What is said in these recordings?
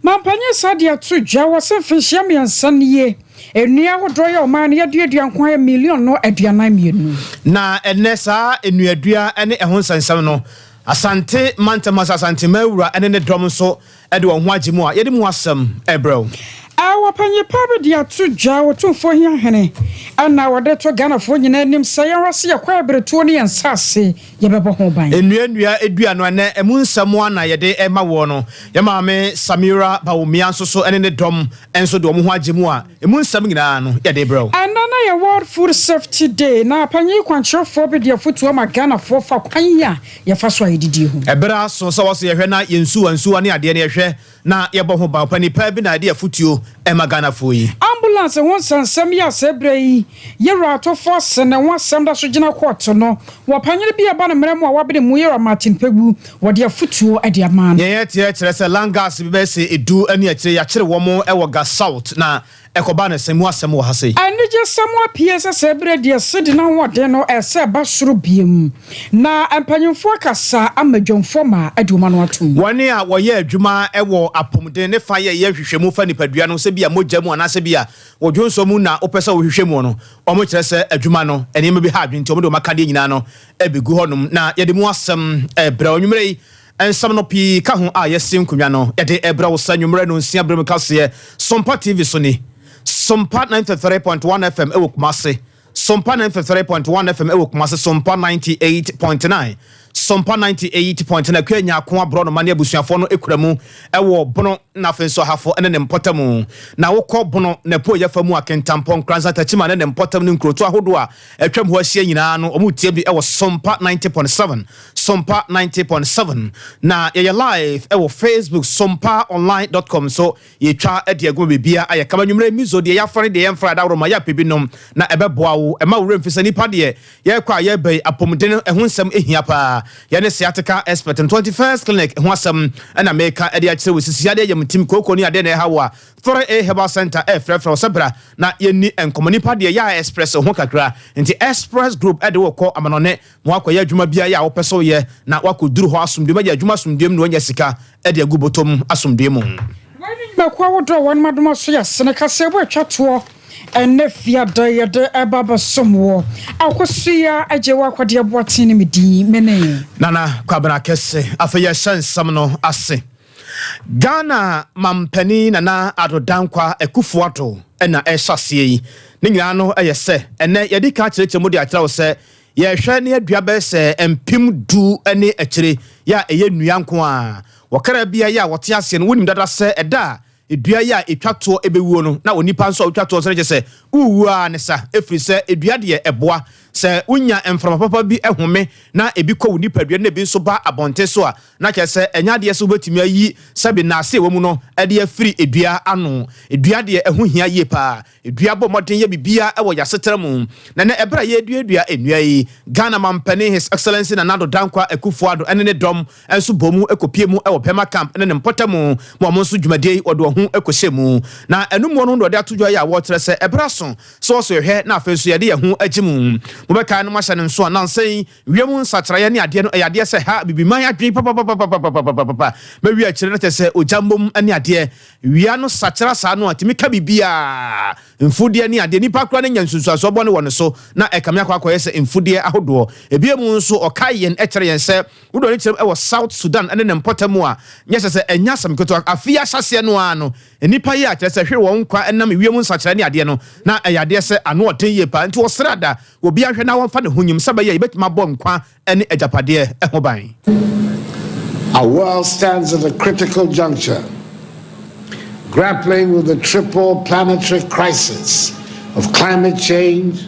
Mampanyin saa de ato dwa wɔ sɛ mfinhyia 3 nie, nnua ahodoɔ yɛ ɔman no yɛaduadua nko ara yɛ miliɔn no 42. Na ɛnnɛ saa nnuadua ne ɛho nsɛnsɛm no, Asante mantam ase Asante Mawura ne ne dɔm nso de wɔn ho agye mu a yɛde mu asɛm rebrɛ wo. Wɔpanyin pa bi de ato dwa, Otumfoɔ Hiahene na wɔde to Ghanafoɔ nyinaa anim sɛ yɛnhwɛ sɛ yɛn kwaeɛberɛtuo ne yɛn nsaase yɛbɛbɔ ho ban. Nnua nnua dua no ɛnɛ ɛmu nsɛm a na yɛde rema woɔ no, yɛn maame Samira Bawumia nso so ne ne dɔm nso de wɔn ho agye mu a ɛmu nsɛm nyinaa no yɛde rebrɛ wo. Ɛnnɛ na yɛ World Food Safety Day na panyin kwankyerɛfoɔ bi de afotuo ama Ghanafoɔ fa kwan a yɛfa so a yɛdidie ho. Ɛberɛ aso sɛ wɔse yɛhwɛ na yɛn nsuwa nsuwa ne adeɛ no yɛhwɛ na yɛbɔ ho ban. Ɔpanin paa bi na ɛde afotuo rema Ghanafoɔ yi. Ambulance ho nsɛnsɛm yi a saa berɛ yi Yewura Atofo ase ne ho asɛm da so gyina kɔɔto no, wɔ panyin bi a ɛba ne mmerɛ mu a wabene mu, Yewura Martin Kpebu, wɔde afotuo de ama no. Deɛ yɛteɛ kyerɛ sɛ Langas bi bɛyɛ sɛ edu ne akyire yɛakyere wɔn wɔ Ga South na ɛkɔbaa no sɛn? Mu asɛm wɔ ha sei. Anigyesɛm apue sɛ saa berɛ deɛ cedi no ahoɔden no ɛsɛ ɛba soro biom na mpanyimfoɔ akasa ama dwamfoɔ ma adi wɔn ano atom. Wɔn a wɔyɛ adwuma wɔ apɔmuden ne fa yɛ yɛ nhwehwɛmu fa nipadua no sɛ bi a mogya mu anaasɛ bi a wɔ dwonsɔ mu na wopɛ sɛ wohwehwɛ mu no, wɔkyerɛ sɛ adwuma no nneɛma bi ha adwene nti wɔde wɔn akadeɛ nyinaa no bɛgu hɔnom na yɛde mu asɛm rebrɛ wo. Anwummerɛ yi, nsɛm no pii ka ho a yɛasi nkonnwa no yɛde rebrɛ wo sɛ anwummerɛ nnɔnsia berɛ mu kaseɛ Sompa TV so ni. Sompa 93.1 FM wɔ Kumase. Sompa 93.1 FM wɔ Kumase, Sompa 98.9, Sompa 98.9, Akua Nyarko Aborɔnoma ne abusuafoɔ no kura mu wɔ Bono na afei nso Ahafo ne ne mpɔtam. Na wokɔ Bono na apueeɛ fa mu a, Kintampo, Nkoranza, Techiman ne ne mpɔtam ne nkurotoɔ ahodoɔ a atwam hɔ ahyia nyinaa no, wɔretie bi wɔ Sompa 90.7, Sompa 90.7. Na yɛyɛ live wɔ Facebook, sompaonline dot com nso. Yɛtwa de agu ma biribiara ayɛ kama. Anwummerɛ yi, miso deɛ yɛafra ne deɛ yɛmfra dawuroma yɛ apɛ bi nom na ɛbɛboa wo. Ɛmma wo werɛ mfi sɛ nnipa deɛ yɛrekɔ a yɛreba yi, apɔmuden ho nsɛm hia paa. Yɛne sciatica expert no, 21st Clinic ho asɛm na meka de akyerɛ wo. Sisi yadeɛ, yamtim, kooko ne adeɛ na ɛha wo a, 3A Herbal Centre refrɛfrɛ wo sɛ bra na yɛnni nkɔmmɔ. Nnipa deɛ yɛ a express wo ho kakra nti Express Group de wo kɔ amanɔne ma woakɔyɛ adwuma biara a wopɛ sɛ woyɛ na woakɔduru hɔ asomdwoe mu, ayɛ adwuma asomdwoe mu na woanya sika de agu bɔtɔ mu asomdwoe mu. Wei ne nnwumakuo ahodoɔ a wɔnom adom aso yɛ asene kaseɛbɔ atwa toɔ ɛnnɛ fiada yɛde ɛba abɛsom woɔ. Akosua Agyewa Akwadeɛ Boateng ne me din, me ne. Nana Kwabena Kɛse. Afei yɛhyɛ nsɛm no ase. Ghana Mampanin Nana Addo Dankwa Akufo Addo na ɛrehyɛ aseɛ yi. Ne nyinaa no yɛ sɛ ɛnnɛ yɛadi kan akyerɛkyerɛ mu de akyerɛ wo sɛ Yɛhwɛ ne adua bɛyɛ sɛ 10,000 ne akyire yɛ a ɛyɛ nnua nko ara. Wɔ kra biara yɛ a wɔte aseɛ no, wonim dada sɛ ɛda a dua yɛ a ɛtwa toɔ bɛwuo no, na onipa nso a ɔtwa toɔ nso no kyerɛ sɛ worewu ara ne sa, ɛfiri sɛ dua deɛ ɛboa. Sɛ wonya mframa papa bi home na ebi kɔ wo nipadua no na ebi nso ba abɔnten so a, na kyerɛ sɛ ɛnyɛ adeɛ sɛ wobɛtumi ayi sɛbe nnaase a ɛwɔ mu no de afiri dua ano. Dua deɛ ɛho hia yie pa ara. Dua bɔ mmɔden yɛ biribiara wɔ yɛn asetena mu. Na nnɛ ɛberɛ a yɛreduadua nnua yi, Ghana Mampanin His Excellency Nana Addo Dankwa Akufo-Addo ne ne dɔm nso bɔɔ mu kɔpie mu wɔ Burma Camp ne ne mpɔtamu ma wɔn nso dwumadie yi wɔde wɔn ho kɔhyɛɛ mu. Na ɛno mu no na wɔde ato dwa yi a wɔrekyerɛ sɛ ɛberɛ aso sɛ wɔsɔ yɛhwɛ na afei nso yɛde yɛn ho agye mu. Mobɛkae no moahyɛ no nso a nnansa yi wiem nsakyeraeɛ ne adeɛ no ɛyɛ adeɛ sɛ ɛha Abibiman adwene papapapapapapapa. Mɛwie akyire no kyerɛ sɛ ogya mmom ne adeɛ Wia no sakyera saa no a, tumi ka biribiara, mfudeɛ ne adeɛ. Nipa koraa no nya nsunsuansoɔ bɔne wɔ ne so, na ɛkame akɔ akɔyɛ sɛ mfudeɛ ahodoɔ. Ebia mu nso, ɔkae yɛn kyerɛ yɛn sɛ, wodɔ ne kyerɛm wɔ South Sudan ne ne mpɔtam a, nyɛ sɛ sɛ ɛnyɛ asɛm ketewa. Afe yi ahyɛaseɛ no ara no, nnipa yi a kyerɛ sɛ hwere wɔn nkwa nam wiem nsakyeraɛ ne adeɛ no, na ɛyɛ adeɛ sɛ ano ɔden yie paa. Nti wɔsrɛ ada obiara nhwɛ na wɔmfa ne ho nyim sɛ ɛbɛyɛ a yɛbɛtumi abɔ nkwa ne agyapadeɛ ho ban. Our world stands at a critical juncture, grappling with the triple planetary crisis of climate change,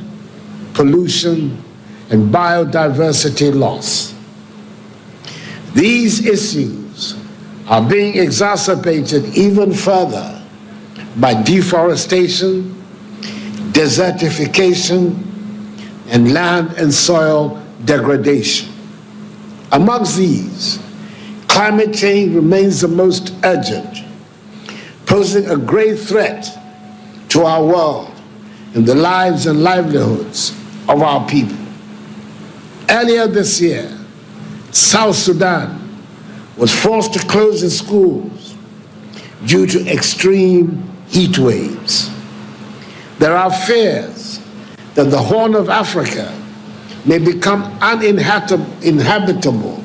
pollution, and biodiversity loss. These issues are being exacerbated even further by deforestation, desertification, and land and soil degradation. Amongst these, climate change remains the most urgent, posing a great threat to our world and the lives and livelihoods of our people. Earlier this year, South Sudan was forced to close its schools due to extreme heat waves. There are fears that the Horn of Africa may become uninhabitable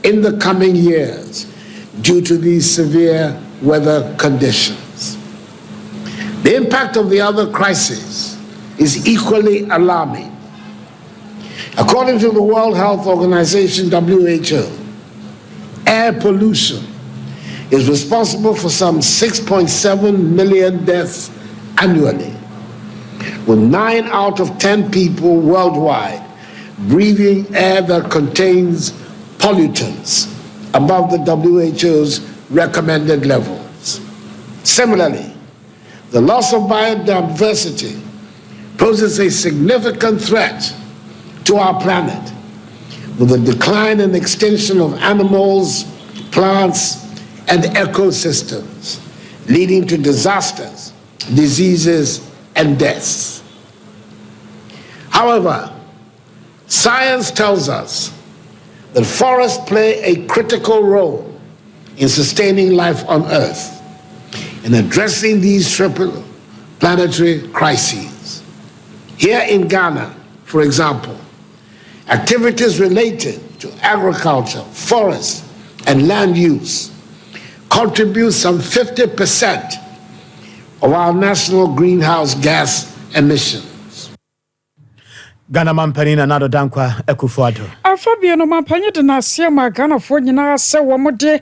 in the coming years due to these severe weather conditions. The impact of the other crises is equally alarming. According to the World Health Organization, WHO, air pollution is responsible for some 6.7 million deaths annually, with 9 out of 10 people worldwide breathing air that contains pollutants above the WHO's recommended levels. Similarly, the loss of biodiversity poses a significant threat to our planet, with the decline and extinction of animals, plants, and ecosystems, leading to disasters, diseases, and deaths. However, science tells us that forests play a critical role in sustaining life on Earth in addressing these triple planetary crises. Here in Ghana, for example, activities related to agriculture, forests, and land use contribute some 50% of our national greenhouse gas emissions. Ghana mampanin Nana Addo Dankwa Akufo-Addo. Afa bio no, mampanyin de n'aseɛ ma Ghanafoɔ nyinaa sɛ wɔn de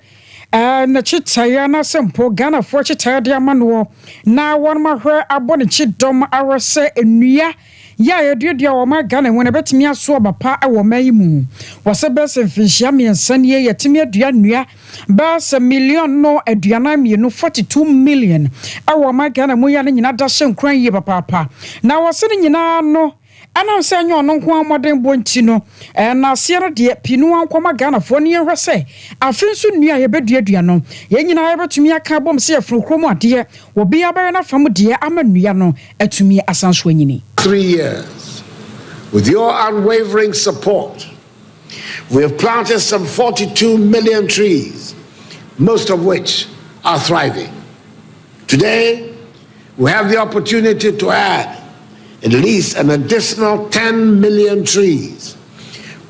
n'akyitaeɛ anaasɛ mpo Ghanafoɔ akyitaeɛ de ama noɔ na wɔn ahwɛ abɔ ne kyidɔm awɔ sɛ nnua yɛ a yɛduadua wɔ ɔman Ghana mu no ɛbɛtumi aso aba pa wɔ ɔman yi mu. Wɔsɛ bɛyɛ sɛ mfinhyia 3 nie yɛtumi adua nnua bɛyɛ sɛ million no 42, 42 million ɛwɔ ɔman Ghana mu yɛ no nyinaa da hyɛ nkuran yie papaapa. Na wɔsɛ no nyinaa no ɛnam sɛ ɛnyɛ ɔno nko mmɔden bɔ nti no ɛnaaseɛ no deɛ pii no ankɔma Ghanafoɔ no yɛhwɛ sɛ afe nso nnua a yɛbɛduadua no yɛn nyinaa yɛbɛtumi aka abom sɛ yɛforo kurom adeɛ obiara bɛyɛ n'afam deɛ ama nnua no atumi asan so anyini. 3 years, with your unwavering support, we have planted some 42 million trees, most of which are thriving. Today, we have the opportunity to add at least an additional 10 million trees,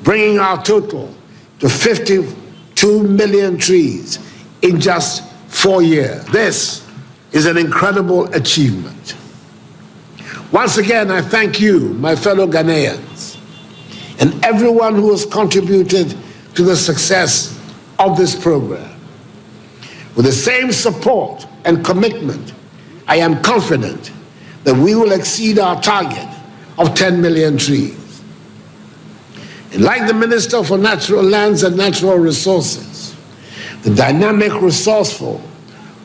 bringing our total to 52 million trees in just 4 years. This is an incredible achievement. Once again, I thank you, my fellow Ghanaians, and everyone who has contributed to the success of this program. With the same support and commitment, I am confident that we will exceed our target of 10 million trees. And like the Minister for Natural Lands and Natural Resources, the dynamic, resourceful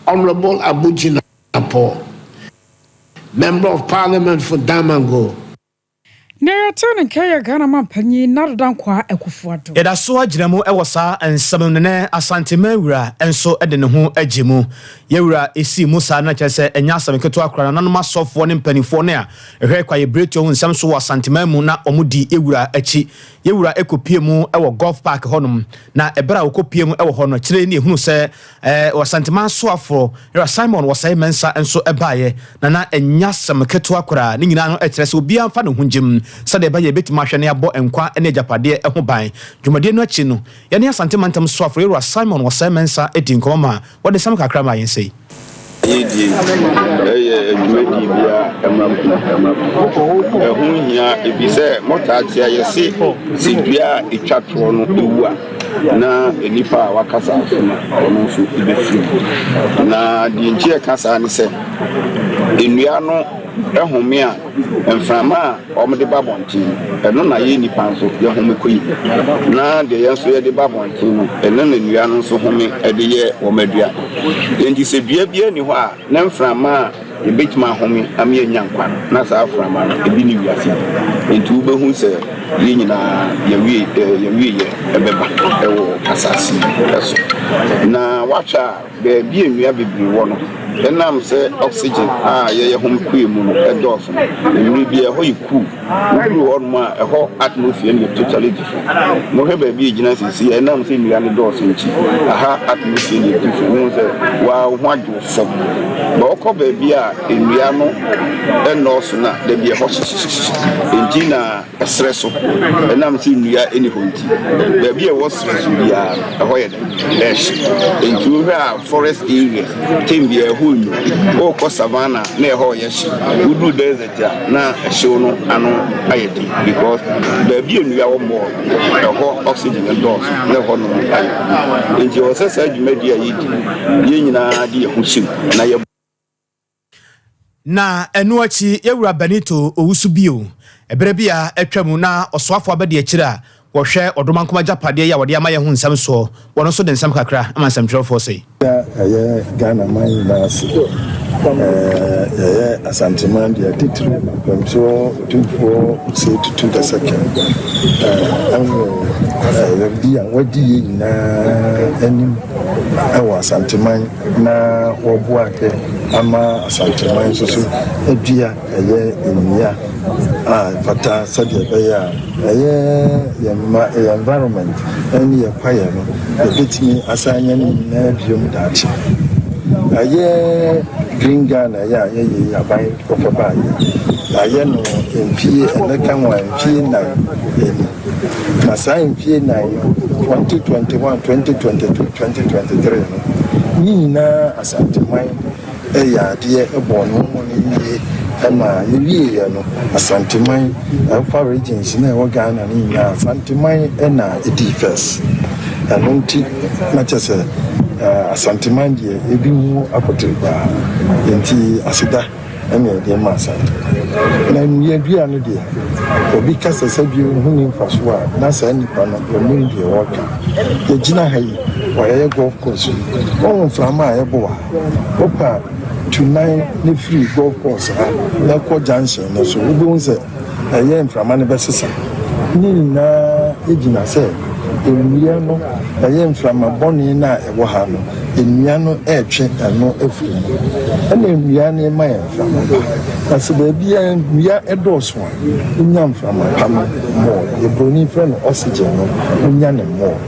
Honorable Abu Jinapor, Member of Parliament for Damongo, Na yɛte ne nka yɛ Ghana mampanyin Nana Dankwa Akufo-Addo. Yɛda so agyina mu wɔ saa nsɛm no nɛ Asanteman wura nso de ne ho agye mu. Yɛwura ɛsii mu saa no kyerɛ sɛ ɛnyɛ asɛm ketewa koraa. Nananom asɔfoɔ ne mpanimfoɔ no a ɛhwɛ kwayɛberɛtuo ho nsɛm so wɔ Asanteman mu na ɔmo di yɛwura akyi. Yɛwura ɛkɔpie mu wɔ Golf Park hɔnom, na ɛberɛ a wɔkɔpie mu wɔ hɔ no kyerɛ ne ɛhunu sɛ Asanteman soafoɔ yɛwura Simon Osei Mensah nso ɛbaeɛ na ɛnyɛ asɛm ketewa koraa. Ne nyinaa no ɛkyerɛ sɛ obiara mfa ne ho ngyem sɛdeɛ ɛbɛyɛ yɛbɛtumi ahwɛ ne abɔ nkwa ne agyapadeɛ ho ban. Dwumadie no akyi no, yɛne Asante mantam soafoɔ yɛwura Simon Osei Mensah adi nkɔmmɔ ma wɔde nsɛm kakra ma yɛn sɛi. Yɛdie ɛyɛ dwumadie bi a ɛma ɛho hia ebi sɛ mɔtaa tea yɛse sɛ dua a ɛtwa toɔ no ɛwu a, na nipa a wakasa so no ɔno nso ɛbɛfiri mu. Na deɛ nti ɛka saa ne sɛ nnua no ɛhome a mframa a wɔde ba abɔnten ɛno na yɛ nipa nso yɛhome kɔ yi, na deɛ yɛn nso yɛde ba abɔnten no ɛno na nnua no nso home ɛde yɛ wɔn aduane. Nti sɛ dua bi ani hɔ a na mframa a yɛbɛtumi ahome ama yɛnya nkwa no, na saa mframa no ebi ne wiase. Nti wobɛhu sɛ yɛn nyinaa yɛwie yɛwieɛ ɛbɛba ɛwɔ asase yi so. Na wahwɛ a, baabi a nnua bebree wɔ no, ɛnam sɛ oxygen a yɛyɛ hom kue mu no ɛdɔɔso no, mmerɛ bi ɛhɔ yɛ cool. Woduru hɔnom a, ɛhɔ atmosphere no yɛ totally different. Mohwɛ baabi a ɛgyina seesei a, ɛnam sɛ nnua no dɔɔso nti, aha atmosphere no yɛ different. Wohu sɛ waa wo ho adwo wo fam. Ba wokɔ baabi a nnua no ɛnnɔɔso no a, da bi ɛhɔ hyehyehyehye. Enti na ɛserɛ so, ɛnam sɛ nnua nni hɔ nti, baabi a ɛwɔ serɛ so biara no, ɛhɔ yɛ dɛn? Ɛhye. Enti wohwɛ a forest areas, tem biara ɛhɔ nnwo. Wokɔ savannah na ɛhɔ yɛ hye. Woduru desert a, na ɛhyew no ano ayɛ den because baabi a nnua wɔ more no, ɛhɔ oxygen no dɔɔso na ɛhɔ nom ayɛ cool. Enti ɛwɔ sɛ saa dwumadi a yɛdi yi, yɛn nyinaa de yɛn ho hyɛ mu na yɛbɔ. Na ɛno akyi, Yɛwura Benito Owusu bio. Ɛberɛ bi a atwa mu na ɔsoafoɔ abadiakyire a wɔhwɛ Ɔdomankoma agyapadeɛ yi a wɔde ama yɛn ho nsɛm soɔ, wɔno nso de nsɛm kakra ma nsɛmtwerɛfoɔ sei. Da ɛyɛ Ghana man nyinaa ase. Yɛyɛ Asanteman deɛ titiriw Mpɛmsoɔ Otumfoɔ Osei Tutu the Second ɛwɔ bi a wadi yɛn nyinaa anim ɛwɔ Asanteman na wɔboa hwɛ ama Asanteman nso so adua ɛyɛ nnua a ɛfata sɛdeɛ ɛbɛyɛ a ɛyɛ yɛn ma yɛn environment ɛne yɛn kwaeɛ no yɛbɛtumi asan anya ne nyinaa biom daakye. Ɛyɛ Green Ghana yɛ a yɛyɛ yi, aban kɔfɛ baayɛ, yɛayɛ no mfie ɛnɛ ka ho a mfie 4 ɛni. Na saa mfie 4 no, 2021, 2022, 2023 no, ne nyinaa Asanteman ɛyɛ adeɛ ɛbɔ ne ho mmɔden yie ɛma yɛwieɛ no, Asanteman ɛfa regions na ɛwɔ Ghana no nyinaa, Asanteman ɛna ɛdii first. Ɛno nti na kyerɛ sɛ Asanteman deɛ ebi mu akɔtere paa, nti aseda ɛna yɛde ma Asante. Na nnua dua no deɛ, obi kasa sɛ bi ho ne mfaso a, na saa nipa no onim deɛ wɔka. Yɛgyina ha yi, wɔyɛ golf course yi, wɔn mframa a ɛbɔ ha, wopa tu nan ne firi golf course ha na kɔ junction no so, wobɛhu sɛ ɛyɛ mframa no bɛsesa. Ne nyinaa gyina sɛ nnua no, ɛyɛ mframa bɔne no a ɛwɔ ha no, nnua no ɛretwe ɛno afiri mu. Ɛna nnua no ma yɛ mframa pa. Na sɛ baabi a nnua ɛdɔɔso a, wonya mframa pa no more. Deɛ buroni frɛ no oxygen no, wonya ne more.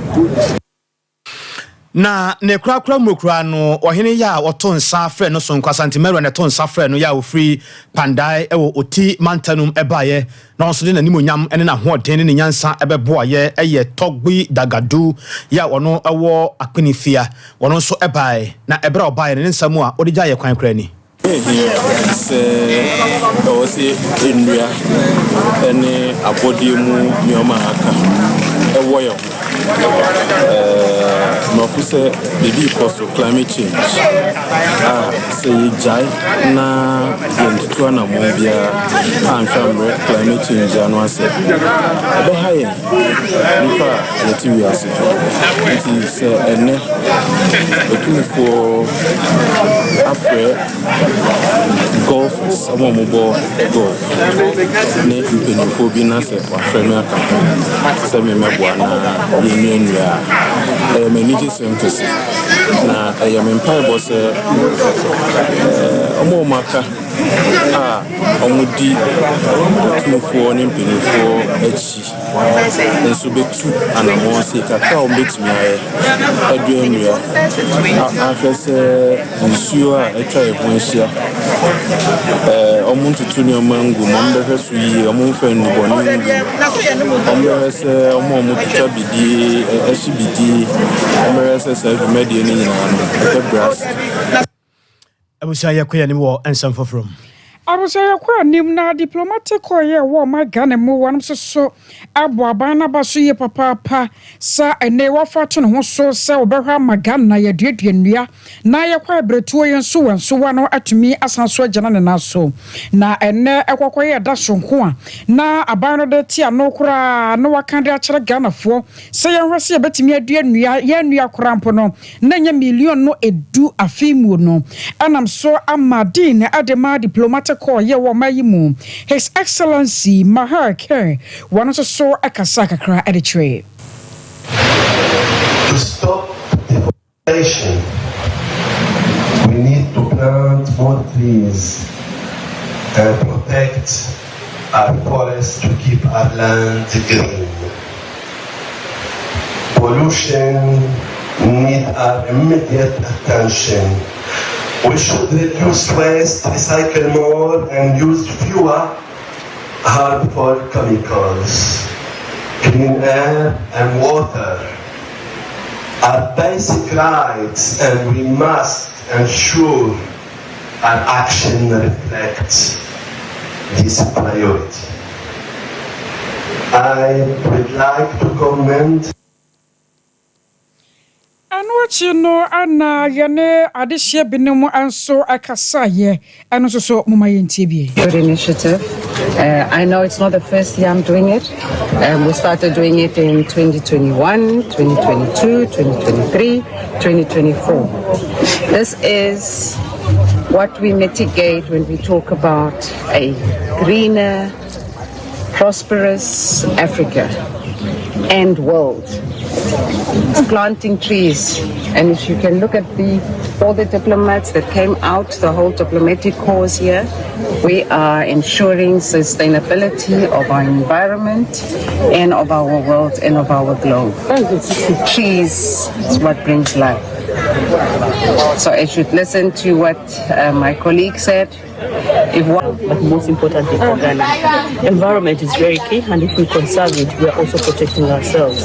Na ne korakora mu koraa no, ɔhene yi a ɔto nsa frɛ no sonko, Asante Mawura na ɛto nsa frɛ no yɛ a ofiri Kpandai wɔ Oti mantanum ɛbaeɛ, na ɔno nso de n'animonyam ne n'ahoɔden ne ne nyansa ɛbɛboayɛ, ɛyɛ Tɔgbi Dagadu yɛ a ɔno ɛwɔ Akpenefia. Ɔno nso ɛbaeɛ, na ɛberɛ a ɔbaeɛ no, ne nsa mu a ɔde gyaeɛ kwan koraa ni. Ehia sɛ ɛwɔ sɛ nnua ne abɔdeɛ mu nneɛma a aka ɛwɔ yɛn ho. Mmorɔfo sɛ biribi rekɔ so, climate change, a sɛ yɛgyae na yɛntutu anammɔn biara anhwɛ ammrɛ climate change ano asɛ, ɛbɛha yɛn nnipa a yɛte wiase. Nti sɛ ɛnnɛ Otumfoɔ afrɛ golfers, wɔn a wɔbɔ golf ne mpanimfoɔ bi na sɛ wafrɛ me aka ho sɛ memmɛboa na yɛnnua nnua a, ɛyɛ me anigyesɛm kɛse. Na ɛyɛ me mpaebɔ sɛ wɔn a wɔaka a wɔdi Otumfoɔ ne mpanimfoɔ akyi nso bɛtu anammɔn sei kakra a wɔbɛtumi ayɛ adua nnua ahwɛ sɛ nsuo a atwa yɛn ho ahyia, wɔn ntutu nneɛma ngu mu, wɔn bɛhwɛ so yie, wɔn mfa nnubɔne ngu mu, wɔn bɛhwɛ sɛ wɔn a wɔtwitwa bidie, ɛhye bidie, wɔn bɛhwɛ sɛ saa dwumadie no nyinaa no ɛbɛbrɛ ase. Abusua, yɛkɔ yɛn anim wɔ nsɛm foforɔ mu. Abusua, yɛkɔ anim na diplomatic corps yɛ wɔ ɔman Ghana mu, wɔn nso so abɔ aban n'aba so yie papaapa sa ɛnɛ wafa ato ne ho so sɛ wɔbɛhwɛ ama Ghana yɛduadua nnua na yɛkɔ abrɛtuo yɛn nso wɔn nso wa no atumi asan so agyina ne nan so. Na ɛnɛ ɛkɔkɔ yɛ ɛda sonko a na aban no de te ano koraa na waka de akyerɛ Ghanafoɔ sɛ yɛnhwɛ sɛ yɛbɛtumi adua nnua, yɛn nnua koraa mpo no na nyɛ million no 10 afe mu no, ɛnam so ama dean ɛde ma diplomatic ase kɔɔyɛ wɔ ɔman yi mu, His Excellency Maher Kerr, wɔn nso so kasa kakra de kyerɛɛ. To stop deforestation, we need to plant more trees and protect our forests to keep our land green. Pollution need our immediate attention. We should reduce waste, recycle more, and use fewer harmful chemicals. Clean air and water are basic rights, and we must ensure our action reflects this priority. I would like to commend Ɛno akyi no na yɛne adehyeɛ binom nso kasaeɛ. Ɛno nso so momma yɛntie bi. Good initiative. I know it's not the first year I'm doing it. We started doing it in 2021, 2022, 2023, 2024. This is what we mitigate when we talk about a greener, prosperous Africa and world. It's planting trees. And if you can look at the all the diplomats that came out, the whole diplomatic corps here, we are ensuring sustainability of our environment and of our world and of our globe. Trees is what brings life. So I should listen to what my colleague said. If one but most importantly for Ghana. Environment is very key, and if we conserve it, we are also protecting ourselves.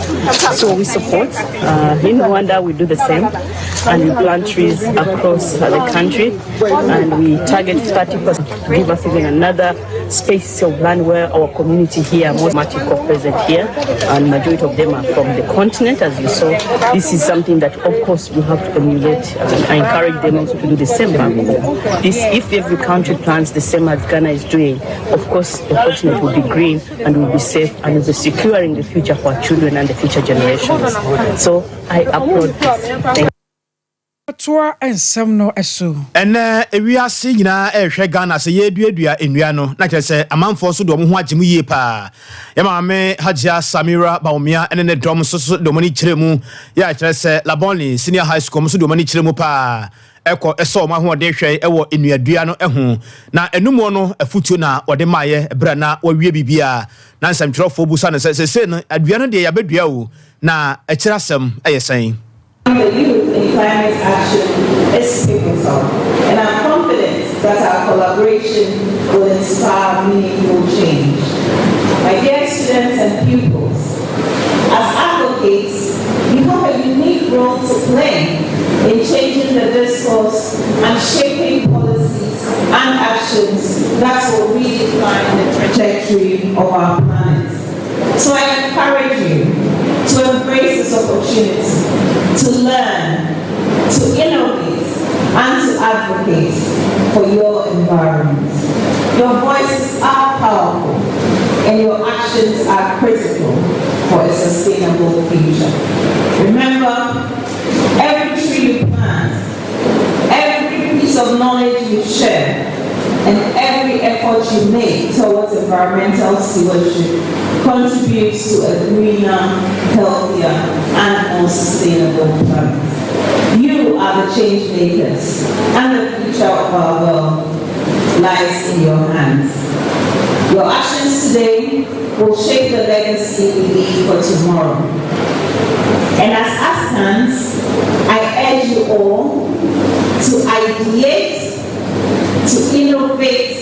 So we support. In Rwanda, we do the same, and we plant trees across the country, and we target 30% to give us even another space of land where our community here, most Matiko present here, and majority of them are from the continent, as you saw. This is something that, of course, we have to emulate, and I encourage them also to do the same back home. This, if every country plants the same as Ghana is doing, of course, the continent will be green and will be safe and will be securing the future for our children and the future generations. So I applaud this. Thank you. Toa nsɛm no so. Ɛnɛ ewiase nyinaa ɛrehwɛ Ghana sɛ yɛreduadua nnua no, na kyerɛ sɛ amanfoɔ nso de wɔn ho agye mu yie paa. Yɛ maame Hajia Samira Bawumia ne ne dɔm nso so de wɔn ani kyerɛ mu yɛ a kyerɛ sɛ Labone Senior High School nso de wɔn ani kyerɛ mu paa ɛkɔ ɛsɔ wɔn ahoɔden hwɛ ɛwɔ nnuadua no ho na ɛnumuo no afutuo na wɔde maayɛ berɛ na wɔawie biribiara na nsɛmtwerɛfoɔ busa no sɛ sɛsei no adua no deɛ yɛabɛdua o na akyire asɛm ɛyɛ sɛn. The youth in climate action is pivotal, and I'm confident that our collaboration will inspire meaningful change. My dear students and pupils, as advocates, you have a unique role to play in changing the discourse and shaping policies and actions that will redefine the trajectory of our planet. So I encourage you to embrace this opportunity to learn, to innovate, and to advocate for your environment. Your voices are powerful, and your actions are critical for a sustainable future. Remember, every tree you plant, every piece of knowledge you share, and every effort you make towards environmental stewardship contributes to a greener, healthier, and more sustainable planet. You are the change makers, and the future of our world lies in your hands. Your actions today will shape the legacy we leave for tomorrow. And as Askans, I urge you all to ideate, to innovate,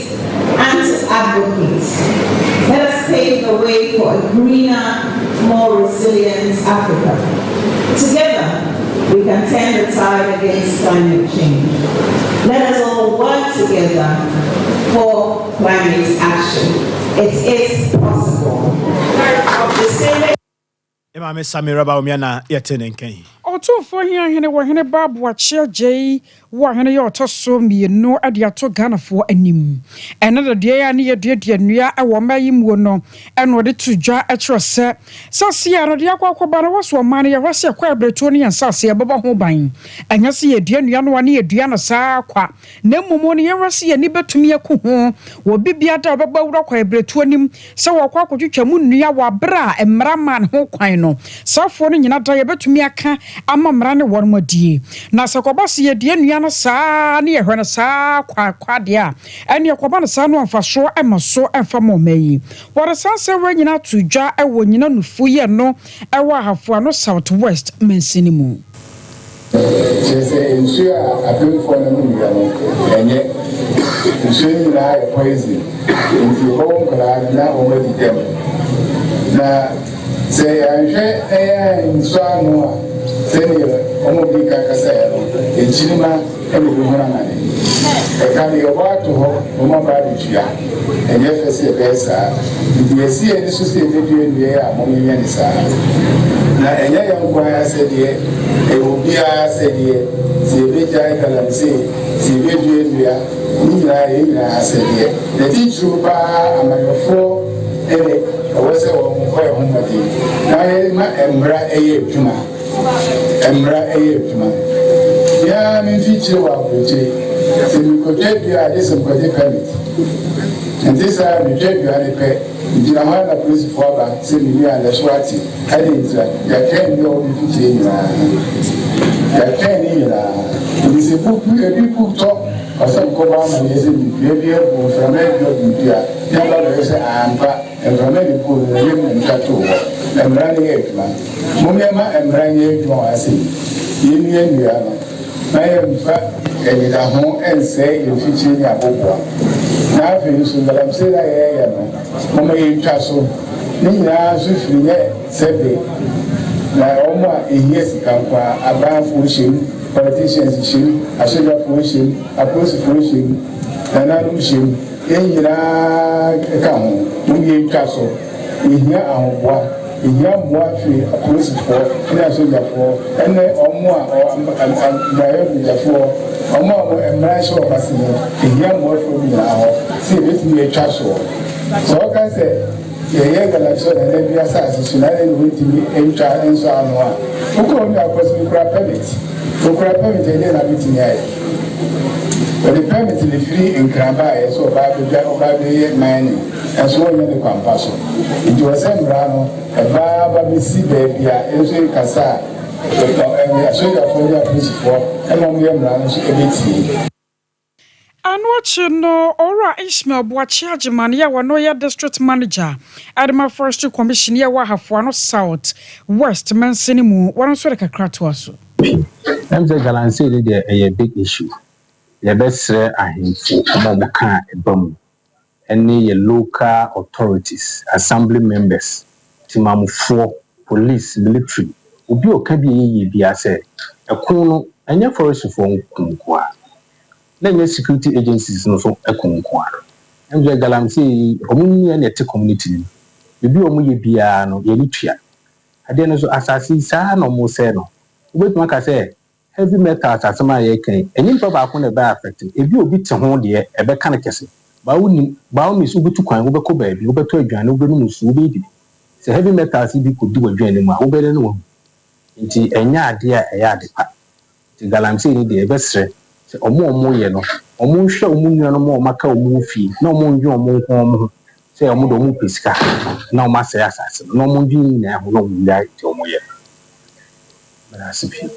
and to advocate. Let us pave the way for a greener, more resilient Africa. Together, we can turn the tide against climate change. Let us all work together for climate action. It is possible. The same Maame Samira Bawumia na yɛte ne nkan. Ɔtumfoɔ Hiahene wɔ hene ba Aboakye Agyei. Wo ɔhene yɛ ɔtɔ so mmienu de ato Ghanafoɔ anim. Ɛno na dua a ne yɛduadua nnua wɔ ɔman yi muo no ɛna ɔde to dwa kyerɛ sɛ saseɛ a no de akɔ akɔba no wɔ so ɔman no yɛhwɛ sɛ ɛkɔ abrɛtuo ne yɛn nsaseɛ yɛbɛbɔ ho ban. Ɛnyɛ sɛ yɛdua nnua no a ne yɛdua no saa kwa na mmom no yɛhwɛ sɛ yɛn ani bɛtumi aku ho wɔ bibia da a ɔbɛbɔ awura kɔ abrɛtuo anim sɛ wɔkɔ akɔtwitwa mu nnua wɔ abere a mmara ma ne ho kwan no. Saafoɔ no nyina da yɛbɛtumi aka ama mmara ne wɔn adie. Na sɛ kɔba sɛ yɛdua nnua no saa ne yɛhwɛ no saa kwa kwa deɛ a, ɛne ɛkɔba no saa no amfasoɔ ɛma so ɛmfa ma ɔma yi. Wɔde saa nsɛm wɔ nyinaa to dwa ɛwɔ nyina nufu yɛ no ɛwɔ Ahafoano South West mansini mu. Kyerɛ sɛ nsuo a apemfoɔ no nom yɛ no, ɛnyɛ nsuo no nyinaa yɛ poison, nti yɛbɛwɔ nkwadaa no na wɔn adi dɛm. Na sɛ yɛanhwɛ na yɛansɔ ano a, sɛdeɛ wɔn di kan kasaeɛ no, nkyirima ɛna ebi ho amane. Ɛka no yɛbɔ ato hɔ na wɔn aba abɛtua. Ɛnyɛ fɛ sɛ yɛbɛyɛ saa, nti yɛsi yɛn ani so sɛ yɛbɛdua nnua yi a, wɔnyɛ ne saa. Na ɛnyɛ yɛn nko ara sɛdeɛ ɛyɛ, obiara sɛdeɛ sɛ yɛbɛgyae galamsey, sɛ yɛbɛdua nnua, ne nyinaa yɛn nyinaa sɛdeɛ. Na titiriw paa, amanyɔfoɔ ɛne ɛwɔ sɛ wɔn bɔ yɛn ho mmɔden na yɛma mmara ɛyɛ adwuma, mmara ɛyɛ adwuma. Biara me mfikyire wɔ aburokyire, sɛ mekɔtwa dua a, gye sɛ mekɔgye permit. Nti saa metwa dua ne pɛ, gyina hɔ a na polisifoɔ aba sɛ menni a nɛso ate ɛde ntira. Yɛtwɛn bi a wɔde mfikyire nyinaa, yɛtwɛn ne nyinaa. Nti sɛ pupu ebi pu tɔ ɔsɛ nkɔbɔ amaneɛ sɛ dua bi abu, mframa bi abu dua, ne aba bɛyɛ sɛ ampa mframa de bu no na yɛm na ntwa too hɔ. Mmara no yɛ adwuma. Mommɛma mmara nyɛ adwuma wɔ ase. Yɛnnua nnua no na yɛmfa anidaho nsɛe yɛn mfikyire ne aboboa. Na afei nso galamsey a yɛyɛ no, momma yɛntwa so. Ne nyinaa nso firi nyɛ sɛbe na wɔn a ɛhia sika nko a, abanfoɔ hyɛ mu, politicians hyɛ mu, asogyafoɔ hyɛ mu, apolisifoɔ hyɛ mu, nananom hyɛ mu, yɛn nyinaa ka ho. Mom yɛntwa so. Yɛhia ahoboa, yɛhia mmoa firi apolisifoɔ ne asogyafoɔ ne ɔmo a mmarahyɛbadwafoɔ, ɔmo a wɔn mmara hyɛ wɔn ase no. Yɛhia mmoa firi wɔn nyinaa hɔ sɛ yɛbɛtumi atwa soɔ. Sɛ wɔka sɛ yɛyɛ galamsey na bi asase so na ɛna wɔntumi ntwa nsɔ ano a, wokɔ wɔn akɔ so kura permit, okura permit, ɛdeɛ na abɛtumi ayɛ? Wɔde permit ne firi Nkraba a yɛ sɛ ɔbaa bɛdwa, ɔbaa bɛyɛ mining, ɛnso wɔnyɛ ne kwampa so. Nti wɔ sɛ mmara no ɛbaa ba bɛsi baabi a nso kasa a asogyafoɔ ne apolisifoɔ ɛna wɔn yɛ mmara no nso ɛbɛtie. Ano akyi no, Owura Ishmael Boakye Agyeman yɛ wɔno yɛ district manager Adema Forestry Commission yɛ wɔ Ahafoano South West mansini mu, wɔn nso de kakra toa so. Ɛm sɛ galamsey no deɛ, ɛyɛ big issue. Yɛbɛsrɛ ahemfo, ɔmo a ɔmo ka ɛba mu, ɛne yɛ local authorities, assembly members, timamufoɔ, police, military, obi a ɔka bi a ɛyɛ yie biara sɛ ɛko no ɛnyɛ forestryfoɔ nko nko a, na ɛnyɛ security agencies no nso ɛko nko a. Ɛm sɛ galamsey yi, ɔmo nyɛ na ɛte community no mu. Biribi a ɔmo yɛ biara no, yɛne tua adeɛ no so. Asase yi saa na ɔmo sɛ no, wobɛtumi aka sɛ heavy metals asɛm a yɛka yi, ɛnyɛ nipa baako na ɛbɛyɛ affect. Ebi obi te ho deɛ, ɛbɛka no kɛse. Baa wonim, by all means, wobɛtu kwan, wobɛkɔ baabi, wobɛtɔ aduane, wobɛnom nsuo, wobɛyɛ bibi sɛ heavy metals bi kɔdi w'aduane mu a, wobɛdɛ no wahu. Nti ɛnyɛ adeɛ a ɛyɛ ade pa. Nti galamsey ni deɛ, ɛbɛsrɛ sɛ ɔmo a ɔmo yɛ no, ɔmo nhwɛ ɔmo nuanom a ɔmo aka ɔmo ho fie, na ɔmo ndwe ɔmo nko ɔmo ho sɛ ɔmo de ɔmo pɛ sika na ɔmo asɛe asase no, na ɔmo ndwe nyinaa ho na ɔmo nnyae deɛ ɔmo yɛ no. Mɛda ase pii.